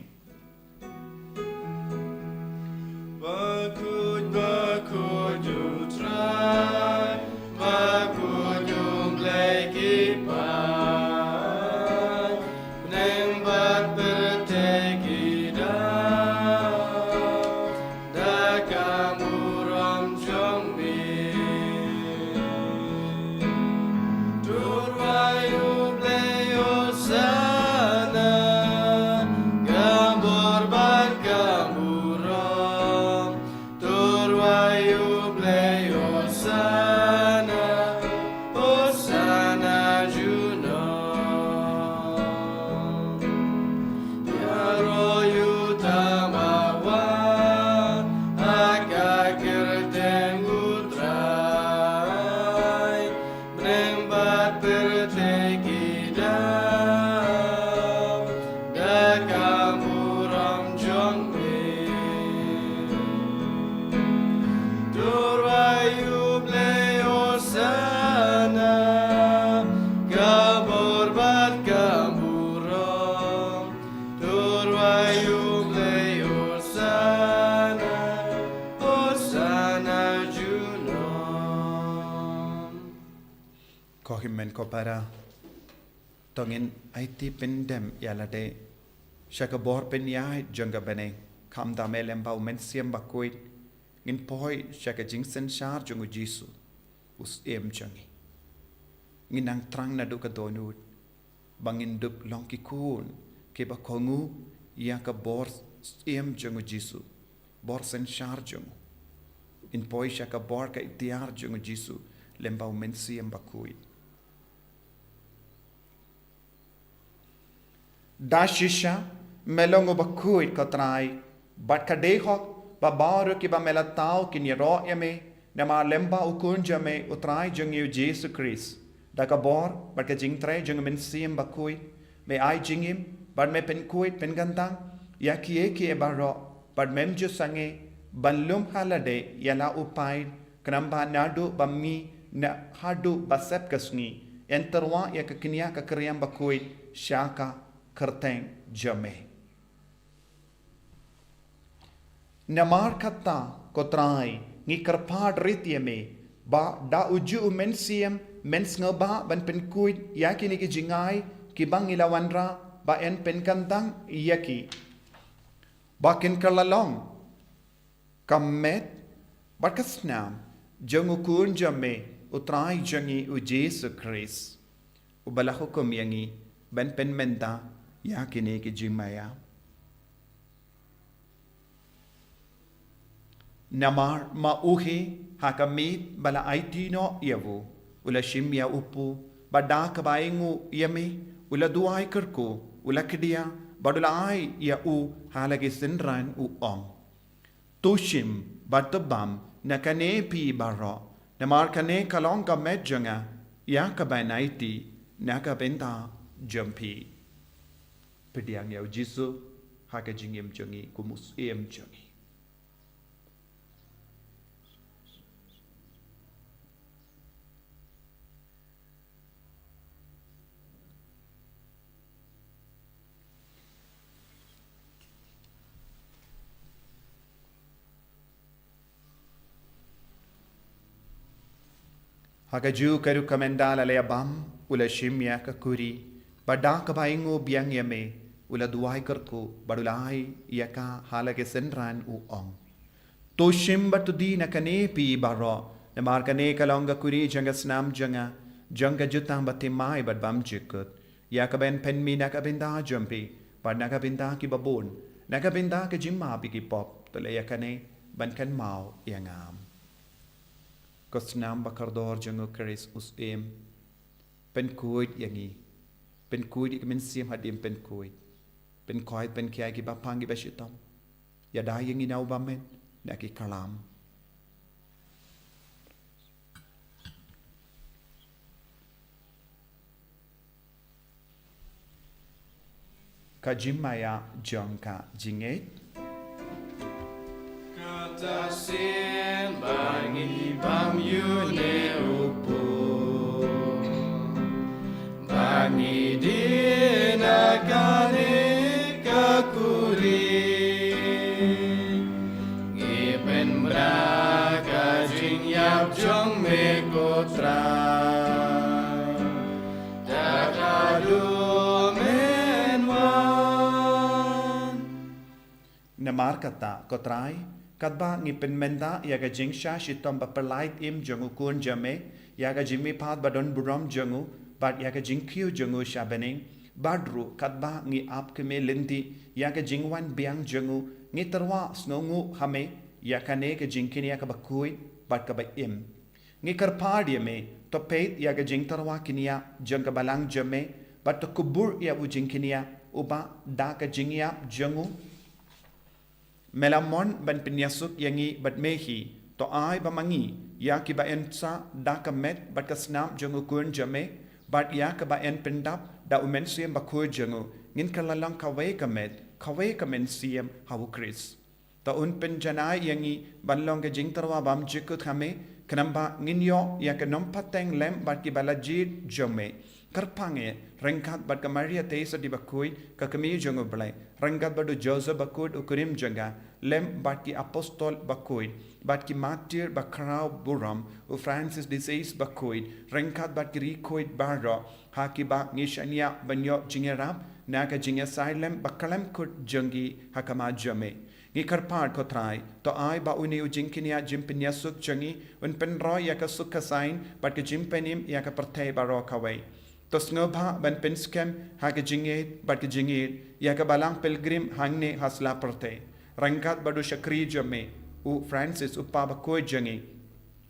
Bakhuid, bakhuid U Trai, bakhuid U Blei ki paid, bneng bad pyrthei ki daw da ka burom jong me. To rwai U Blei Hosana, ka bor bad ka burom. To rwai U Blei Hosana, Hosana junom. Ïaroh U Trai ba wan ha ka kyrteng U Trai, bneng bad pyrthei ki daw da ka burom jong me. To rwai U Blei Hosana, ka bor bad ka burom. To rwai U Blei Hosana, Hosana junom. Ko hynmen ko para, to ngin aiti pyndem ïa lade sha ka bor pynïaid jong ka bneng, khamtam eh lyngba U Mynsiem Bakhuid, ngin poi sha ka jingsynshar jong U Jisu, U Syiem jong ngi. Ngin nang thrang naduh ka dohnud, ba ngin dup long ki khun kiba kohnguh ïa ka bor syiem jong U Jisu, bor synshar jong u. Ngin poi sha ka bor ka iktiar jong U Jisu lyngba U Mynsiem Bakhuid. Da shisha me long uba khuid, ko Trai, bad ka dei hok ba baroh kiba me la thaw kin ïaroh ïa me, namar lyngba U Khun jong me, U Trai jong ngi U Jisu Khrist. Da ka bor bad ka jingtrei jong U Mynsiem Bakhuid, me ai jingim bad me pynkhuid pynkyntang ïa kiei kiei baroh, bad mem ju sangeh ban lum ha lade ïa la u paid, khnang ba naduh ba mih ne haduh ba sep ka sngi, yn tyrwa ïa ka kñia ka kriam bakhuid sha ka kyrteng jong me. Namar kata, ko Trai, ngi kyrpad rit ïa me ba da ujuh U Mynsiem men sngewbha ban pynkhuid ïa kine ki jingai kiba ngi la wanrah, ba yn pynkyntang ïa ki, ba kin kylla long ka met bad ka snam jong U Khun jong me, U Trai jong ngi U Jisu Khrist, uba la hukum ïa ngi ban pynmynta ïa kine ki jingmaïa. Namar ma u hi ha ka miet ba la aiti noh ïa u, u la shim ïa u pu, bad da kaba ainguh ïa me, u la duwai kyrkhu, u la khñia, bad u la ai ïa u ha la ki synran, u ong: To shim bad to bam na kane phi baroh, namar kane ka long ka met jong nga ïa kaban aiti na ka bynta jong phi. Pdiang ïa U Jisu ha ka jingim jong ngi kum U Syiem jong ngi. Ha kajuh ka rukom ynda la leh bam, u la shim ïa ka kuri, bad da kaba ainguh biang ïa me, u la duwai kyrkhu, bad u la ai ïa ka ha la ki synran, u ong: To shim bad to die na kane phi baroh, namar kane ka long ka kuri jong ka snam jong nga, jong ka jutang bathymmai bad bymjukut, ïa kaba yn pynmih na ka bynta jong phi bad na ka bynta kiba bun, na ka bynta ka jingmap ïa ki pop. To leh ïa kane ban kynmaw ïa nga. Ko snam bakordor jong u Khrist u Syiem, pynkhuid ïa ngi, pynkhuid ïa ki mynsiem hadien pynkhuid, pynkhuid, pynkhia ïa kiba pang kiba shitom. Ïada ïa ngi na u bymman, na ki khlam. Ka jingmaïa jong ka jingngeit. Kata sien ba ngi bam ïa une u pud, ba ngi die na kane ka kuri, ngi pynbna ka jingïap jong me, ko Trai, da ka dum yn wan. Namar kata, ko Trai, katba ngi pynmynta ïa ka jingshah shitom bapyrlait im jong u Khun jong me, ïa ka jingmihpat badonburom jong u, bad ïa ka jingkiew jong u sha bneng, bad ruh katba ngi ap kmie lynti ïa ka jingwan biang jong u, ngi tyrwa sngewnguh ha me ïa kane ka jingkñia kaba khuid bad kaba im. Ngi kyrpad ïa me, to peit ïa ka jingtyrwa kñia jong ka balang jong me, bad to kubur ïa u jingkñia, uba da ka jingïap jong u me la mon ban pynïasuk ïa ngi bad me hi. To ai ba ma ngi, ïa kiba yn sah da ka met bad ka snam jong u Khun jong me, bad ïa kaba yn pyndap da u Mynsiem Bakhuid jong u, ngin kylla long kawei ka met, kawei ka mynsiem ha u Khrist. To un pynjanai ïa ngi ban long ka jingtyrwa bymjukut ha me, khnang ba ngin ïoh ïa ka nongpateng lem bad kiba la jied jong me. Kyrpang eh, ryngkat bad ka Maria Theisotti bakhuid, ka Kmie jong u Blei, ryngkat bad u Joseph bakhuid u kurim jong ka, lem bad ki apostol bakhuid, bad ki martir bakhraw burom, u Francis de Sales bakhuid, ryngkat bad ki riewkhuid baroh, ha kiba ngi shaniah ban ïoh jingïarap na ka jingïasaid lem bakyllem kut jong ki ha khmat jong me. Ngi kyrpad, ko Trai, to ai ba une u jingkñia jingpynïasuk jong ngi un pynroi ïa ka suk ka saiñ bad ka jingpynim ïa ka pyrthei baroh kawei. To sngewbha ban pynskhem ha ka jingngeit bad ka jingïeit ïa ka balang pilgrim hangne ha sla pyrthei, ryngkat bad u shakri jong me, u Francis u Kpa bakhuid jong ngi,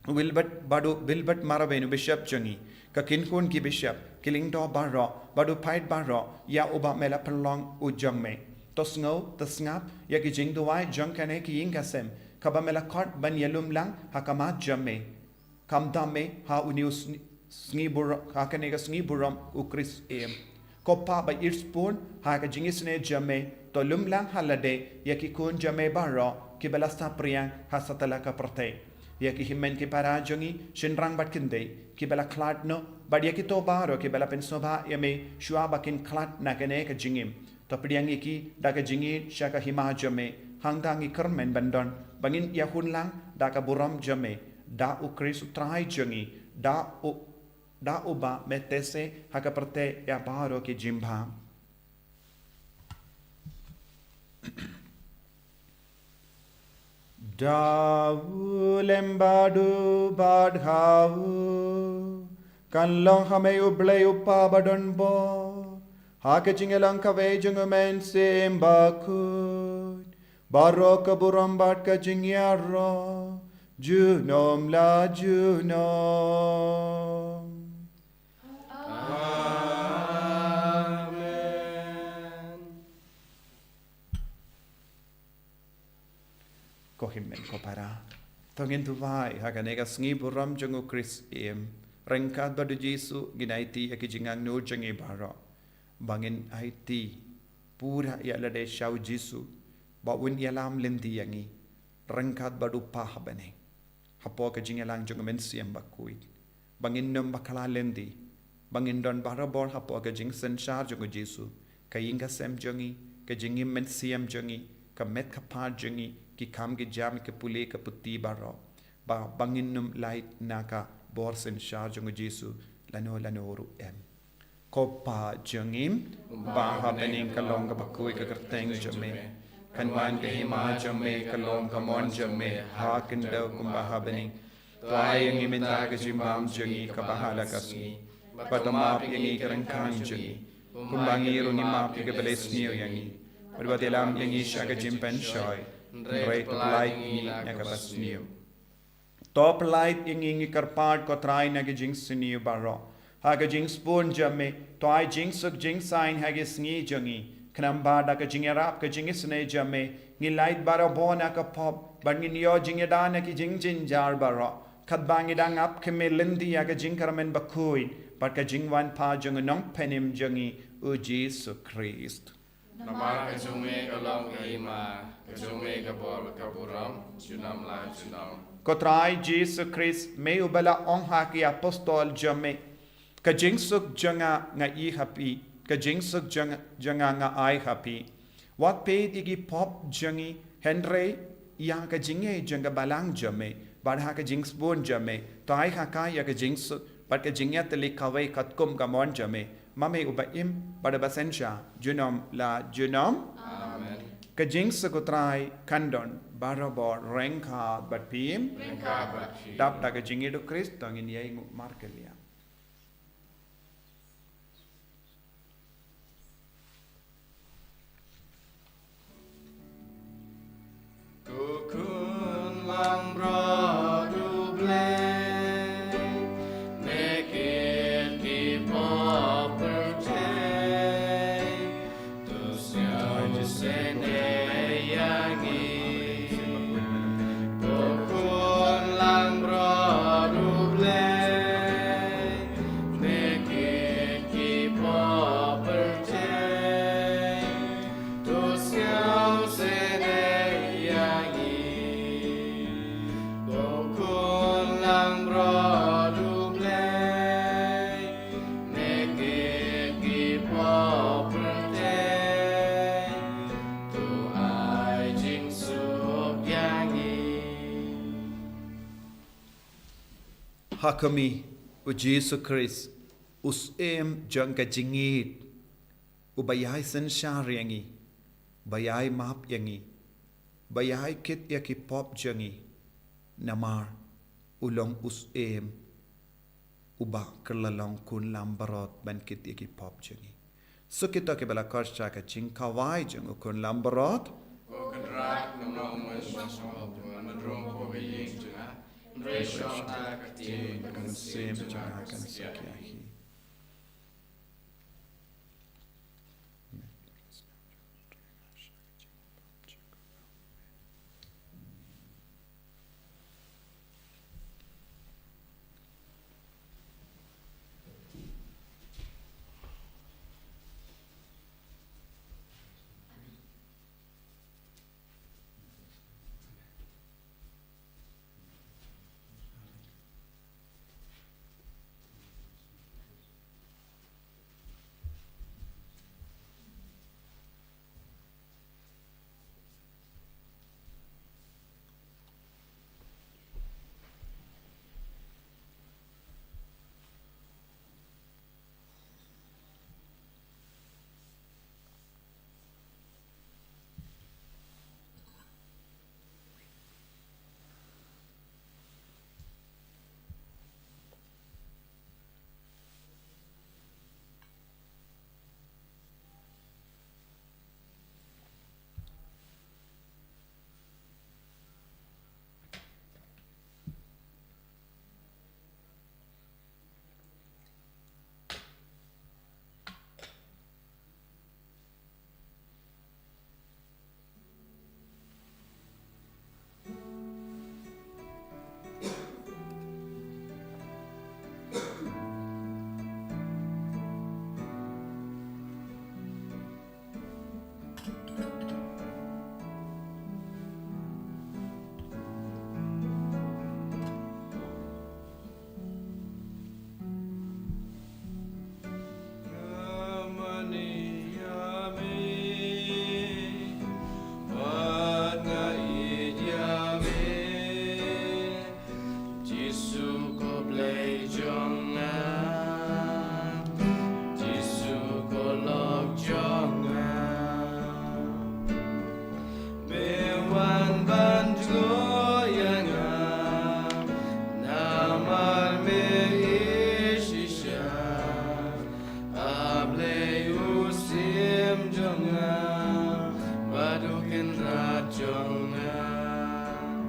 u Wilbert bad u Wilbert Marwein u Bishop jong ngi, ka kynhun ki Bishop, ki lyngdoh baroh, bad u paid baroh ïa uba me la pynlong u jong me. To sngew, to sngap ïa ki jingduwai jong kane ka ïing ka sem, kaba me la khot ban ïalum lang ha khmat jong me. Kham dam me ha une u sni-, sngi burom, ha kane ka sngi burom u Khrist im. Ko Pa ba ïeit shibun, ha ka jingisynei jong me, to lum lang ha lade ïa ki khun jong me baroh kiba la saphriang ha satlak ka pyrthei. Ïa ki hynmen ki para jong ngi, shynrang bad kynthei, kiba la khlad noh, bad ïa kito baroh kiba la pynsngewbha ïa me shuwa ba kin khlad na kane ka jingim. To pdiang ïa ki da ka jingïeit sha ka hima jong me, hangta ngi kyrmen ban don ba ngin ïahun lang da ka burom jong me, da u Khrist u Trai jong ngi, da u, da uba me teh se ha ka pyrthei ïa baroh ki jingbha. Da u lem bad u bad ha u, kan long ha me U Blei U Kpa badonbor, ha ka jingïalang kawei jong U Mynsiem Bakhuid, baroh ka burom bad ka jingïaroh junom la junom. Amen. Ko hynmen ko para, to ngin duwai ha kane ka sngi burom jong u Khrist im, ryngkat bad u Jisu ngin aiti ïa ki jingangnud jong ngi baroh. Ba ngin aiti pura ïa lade sha u Jisu, ba un ïalam lynti ïa ngi, ryngkat bad U Kpa ha bneng, hapoh ka jingïalang jong U Mynsiem Bakhuid. Ba ngin nym bakla lynti, ba ngin don barabor hapoh ka jingsynshar jong u Jisu, ka ïing ka sem jong ngi, ka jingim mynsiem jong ngi, ka met ka phad jong ngi, ki kam ki jam, ka pule ka puthi baroh. Ba, ba ngin nym lait na ka bor synshar jong u Jisu lano lano ruh em. Ko Pa jong ngi, ba ha bneng, ka long kaba khuid ka kyrteng jong me. Kan wan ka hima jong me, kan long ka mon jong me ha khyndew kumba ha bneng. To ai ïa ngi mynta ka jingbam jong ngi kaba ha la ka sngi. Bad to map ïa ngi ki ryngkang jong ngi, kumba ngi ruh ngi map ïa kiba leh sniew ïa ngi. Bad wat ïalam ïa ngi sha ka jingpynshoi, hynrei to pyllait ïa ngi na kaba sniew. To pyllait ïa ngi, ngi kyrpad ko Trai, na ki jingsniew baroh. Ha ka jingsbun jong me, to ai jingsuk jingsaiñ ha ki sngi jong ngi. Khnang ba da ka jingïarap ka jingisynei jong me, ngin lait barabor na ka pop, bad ngin ïoh jingïada na ki jingjynjar baroh. Katba ngi dang ap khmih lynti ïa ka jingkyrmen bakhuid bad ka jingwan pat jong u Nongpynim jong ngi, u Jisu Khrist. Namar ka jong me ka long ka hima, ka jong me ka bor, ka burom, junom la junom. Ko Trai Jisu Khrist, me uba la ong ha ki apostol jong me, ka jingsuk jong nga nga ai ha phi, ka jingsuk jong, jong nga nga ai ha phi. Wat peit ïa ki pop jong ngi, hynrei ïa ka jingngeit jong ka balang jong me, bad ha ka jingsbun jong me, to ai ha ka ïa ka jingsuk bad ka jingïatylli kawei katkum ka mon jong me, ma me uba im bad uba synshar junom la junom. Amen. Ka jingsuk u Trai kan don barabor ryngkat bad phi. Ryngkat bad phi. Dap da ka jingïeit u Khrist to ngin ïai nguh markylliang. Ko khun langbrot U Blei, me kit ki pop pyrthei, to sngewsynei ïa ngi. Ko khun langbrot U Blei, me kit ki pop pyrthei, to sngewsynei ïa ngi. Ko khun langbrot U Blei, me kit ki pop pyrthei, to ai jingsuk ïa ngi. Ha khmih, u Jisu Khrist, u Syiem jong ka jingngeit, uba ïai synshar ïa ngi, ba ïai map ïa ngi, ba ïai kit ïa ki pop jong ngi. Namar u long u Syiem uba kylla long khun langbrot ban kit ïa ki pop jong ngi. Suk kito kiba la khot sha ka jingkhawai jong u khun langbrot. Ko Kynrad, ngam long mo sha shnong, ban rung ko ka ïing jong nga, hynrei shong ta ka ktien, ka mynsiem jong nga kan suk ïa hi.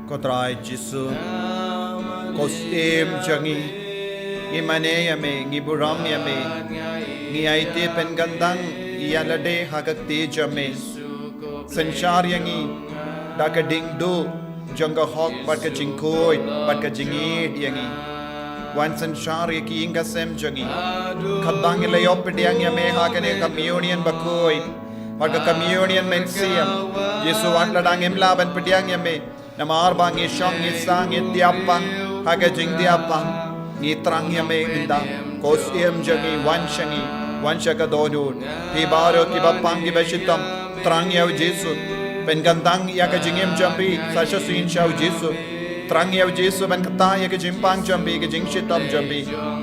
Ko Trai Jisu, ko Syiem jong ngi, ngi mane ïa me, ngi burom ïa me, ngi aiti pynkyndang ïa lade ha ka kti jong me. Synshar ïa ngi da ka jingduh jong ka hok bad ka jingkhuid bad ka jingïeit ïa ngi. Wan synshar ïa ki ïing ka sem jong ngi. Katba ngi la ïoh pdiang ïa me ha kane ka communion bakhuid bad ka communion mynsiem, Jisu, wat la dang ngim lah ban pdiang ïa me, namar ba ngi shong, ngi sah, ngi tiap pang ha ka jingtiap pang. Ngi thrang ïa me mynta, ko Syiem jong ngi, wan sha ngi, wan sha ka dohnud. Phi baroh kiba pang kiba shitom, thrang ïa u Jisu. Pynkyndang ïa ka jingim jong phi sa shisien sha u Jisu. Thrang ïa u Jisu ban ktah ïa ka jingpang jong phi, ka jingshitom jong phi.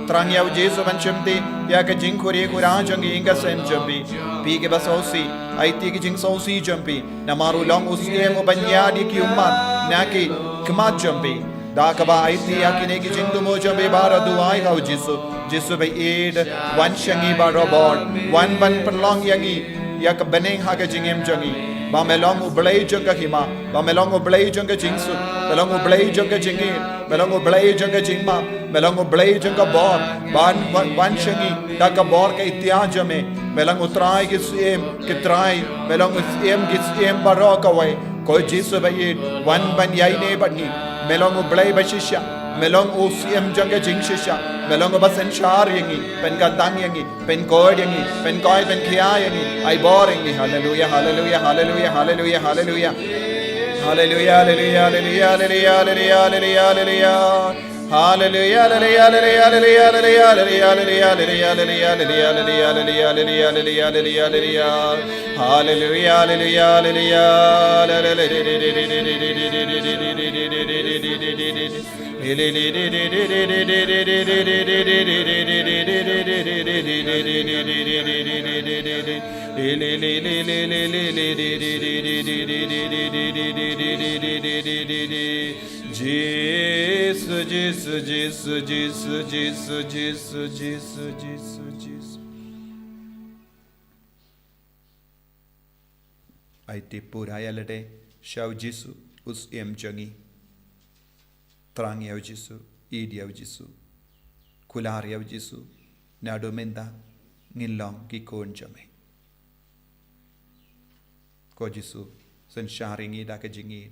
Thrang ïa u Jisu ban shimti ïa ka jingkhuid khuid jong ki ïing ka sem jong phi. Phi kiba sngewsih, aiti ki jingsngewsih jong phi. Namar u long u Syiem uban ïaid ïa ki ummat na ki khmat jong phi. Da kaba aiti ïa kine ki jingthmu jong phi baroh, duwai ha u Jisu. Jisu ba ïeit, wan sha ngi barabor. Wan ban pynlong ïa ngi ïa ka bneng ha ka jingim jong ngi. Ba me long u Blei jong ka hima, ba me long u Blei jong ka jingsuk, me long u Blei jong ka jingïeit, me long u Blei jong ka jingmap, me long u Blei jong ka bor. Ban wan, wan sha ngi da ka bor ka ïtiad jong me. Me long u Trai ki syiem ki trai, me long u Syiem ki syiem baroh kawei. Ko Jisu ba ïeit, wan ban ïaineh bad ngi. Me long u Blei ba shisha, me long u Syiem jong ka jingshisha, me long uba synshar ïa ngi, pynkyndang ïa ngi, pynkhuid ïa ngi, pynkhuid pynkhia ïa ngi. Ai bor ïa ngi. Haleluia, haleluia, haleluia, haleluia, haleluia. Haleluia, haleluia, haleluia, haleluia, haleluia, haleluia. Haleluia, haleluia, haleluia, haleluia. Haleluia, haleluia, haleluia. Jisu, Jisu, Jisu, Jisu, Jisu, Jisu, Jisu, Jisu, Jisu. Aiti pura ïa lade sha u Jisu, u Syiem jong ngi. Thrang ïa u Jisu, ïeit ïa u Jisu, kular ïa u Jisu, naduh mynta ngin long ki khun jong me. Ko Jisu, synshar ïa ngi da ka jingïeit.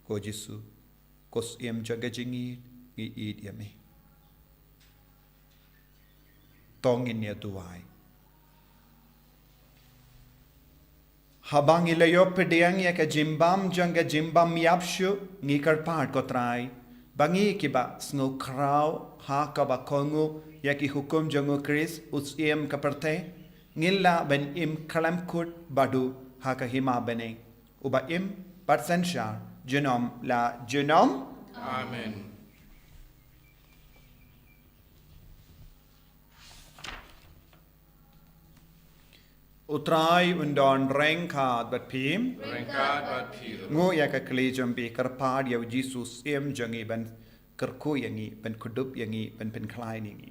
Ko Jisu, ko Syiem jong ka jingïeit, ngi ïeit ïa me. To ngin ïa duwai. Haba ngi la ïoh pdiang ïa ka jingbam jong ka jingbam ïap shuh, ngi kyrpad ko Trai ba ngi kiba sngew khraw ha kaba kohnguh ïa ki hukum jong u Khrist u Syiem ka pyrthei, ngin lah ban im khlem kut bad u ha ka hima bneng, uba im bad synshar junom la junom. Amen. U Trai un don ryngkat bad phi. Ryngkat bad phi ruh. Nguh ïa ka kli jong phi, kyrpad ïa u Jisu Syiem jong ngi ban kyrkhu ïa ngi, ban kdup ïa ngi, ban pynkhlaiñ ïa ngi.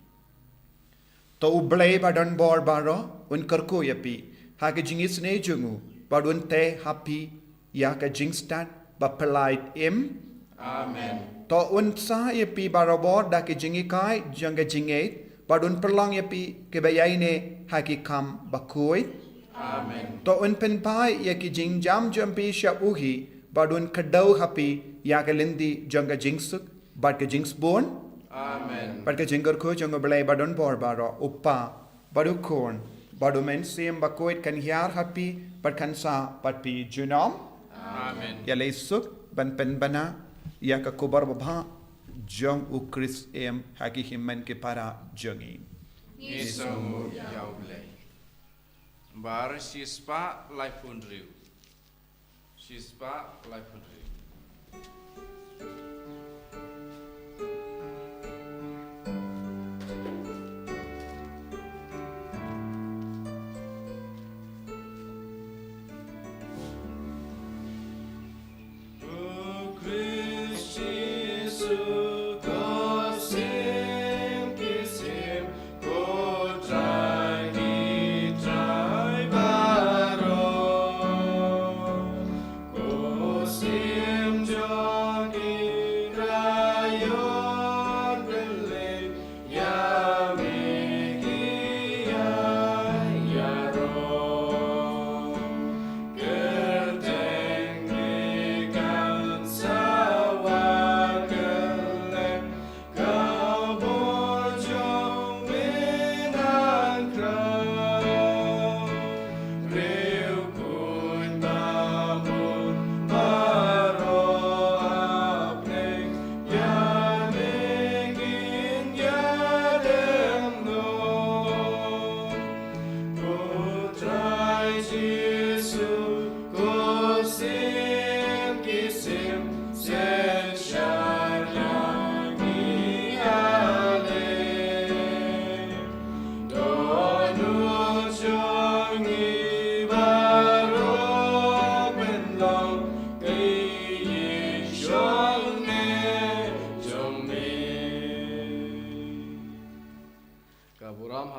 To u Blei ba don bor baroh un kyrkhu ïa phi ha ka jingisynei jong u, bad un teh ha phi ïa ka jingstad ba pynlait im. Amen. To un sah ïa phi barabor da ka jinghikai jong ka jingngeit, bad un pynlong ïa phi kiba ïaineh ha ki kam bakhuid. Amen. To un pynphai ïa ki jingjam jong phi sha u hi, bad un kdew ha phi ïa ka lynti jong ka jingsuk bad ka jingsbun. Amen. Bad ka jingkyrkhu jong u Blei ba don bor baroh, u Kpa, bad u Khun, bad u Mynsiem Bakhuid kan hiar ha phi bad kan sah bad phi junom. Amen. Ïalei suk ban pynbna ïa ka khubor babha jong u Khrist Syiem ha ki hynmen ki para jong ngi. Ngi sngewnguh ïa u Blei. Bar shispah laiphew hynriew. Shispah laiphew hynriew.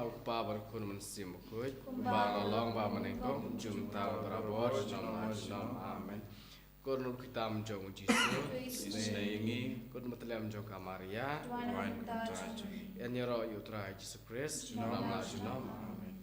U Kpa bad u Khun Mynsiem Bakhuid. Kumba la long ba mynnyngkong, jumta barabor, junom la junom. Amen. Ko Nongkitam jong u Jisu, isynei ïa ngi. Ko Nongkitam jong ka Maria, duwai kumta jong ngi. Ïaroh ïa u Trai Jisu Khrist, junom la junom. Amen.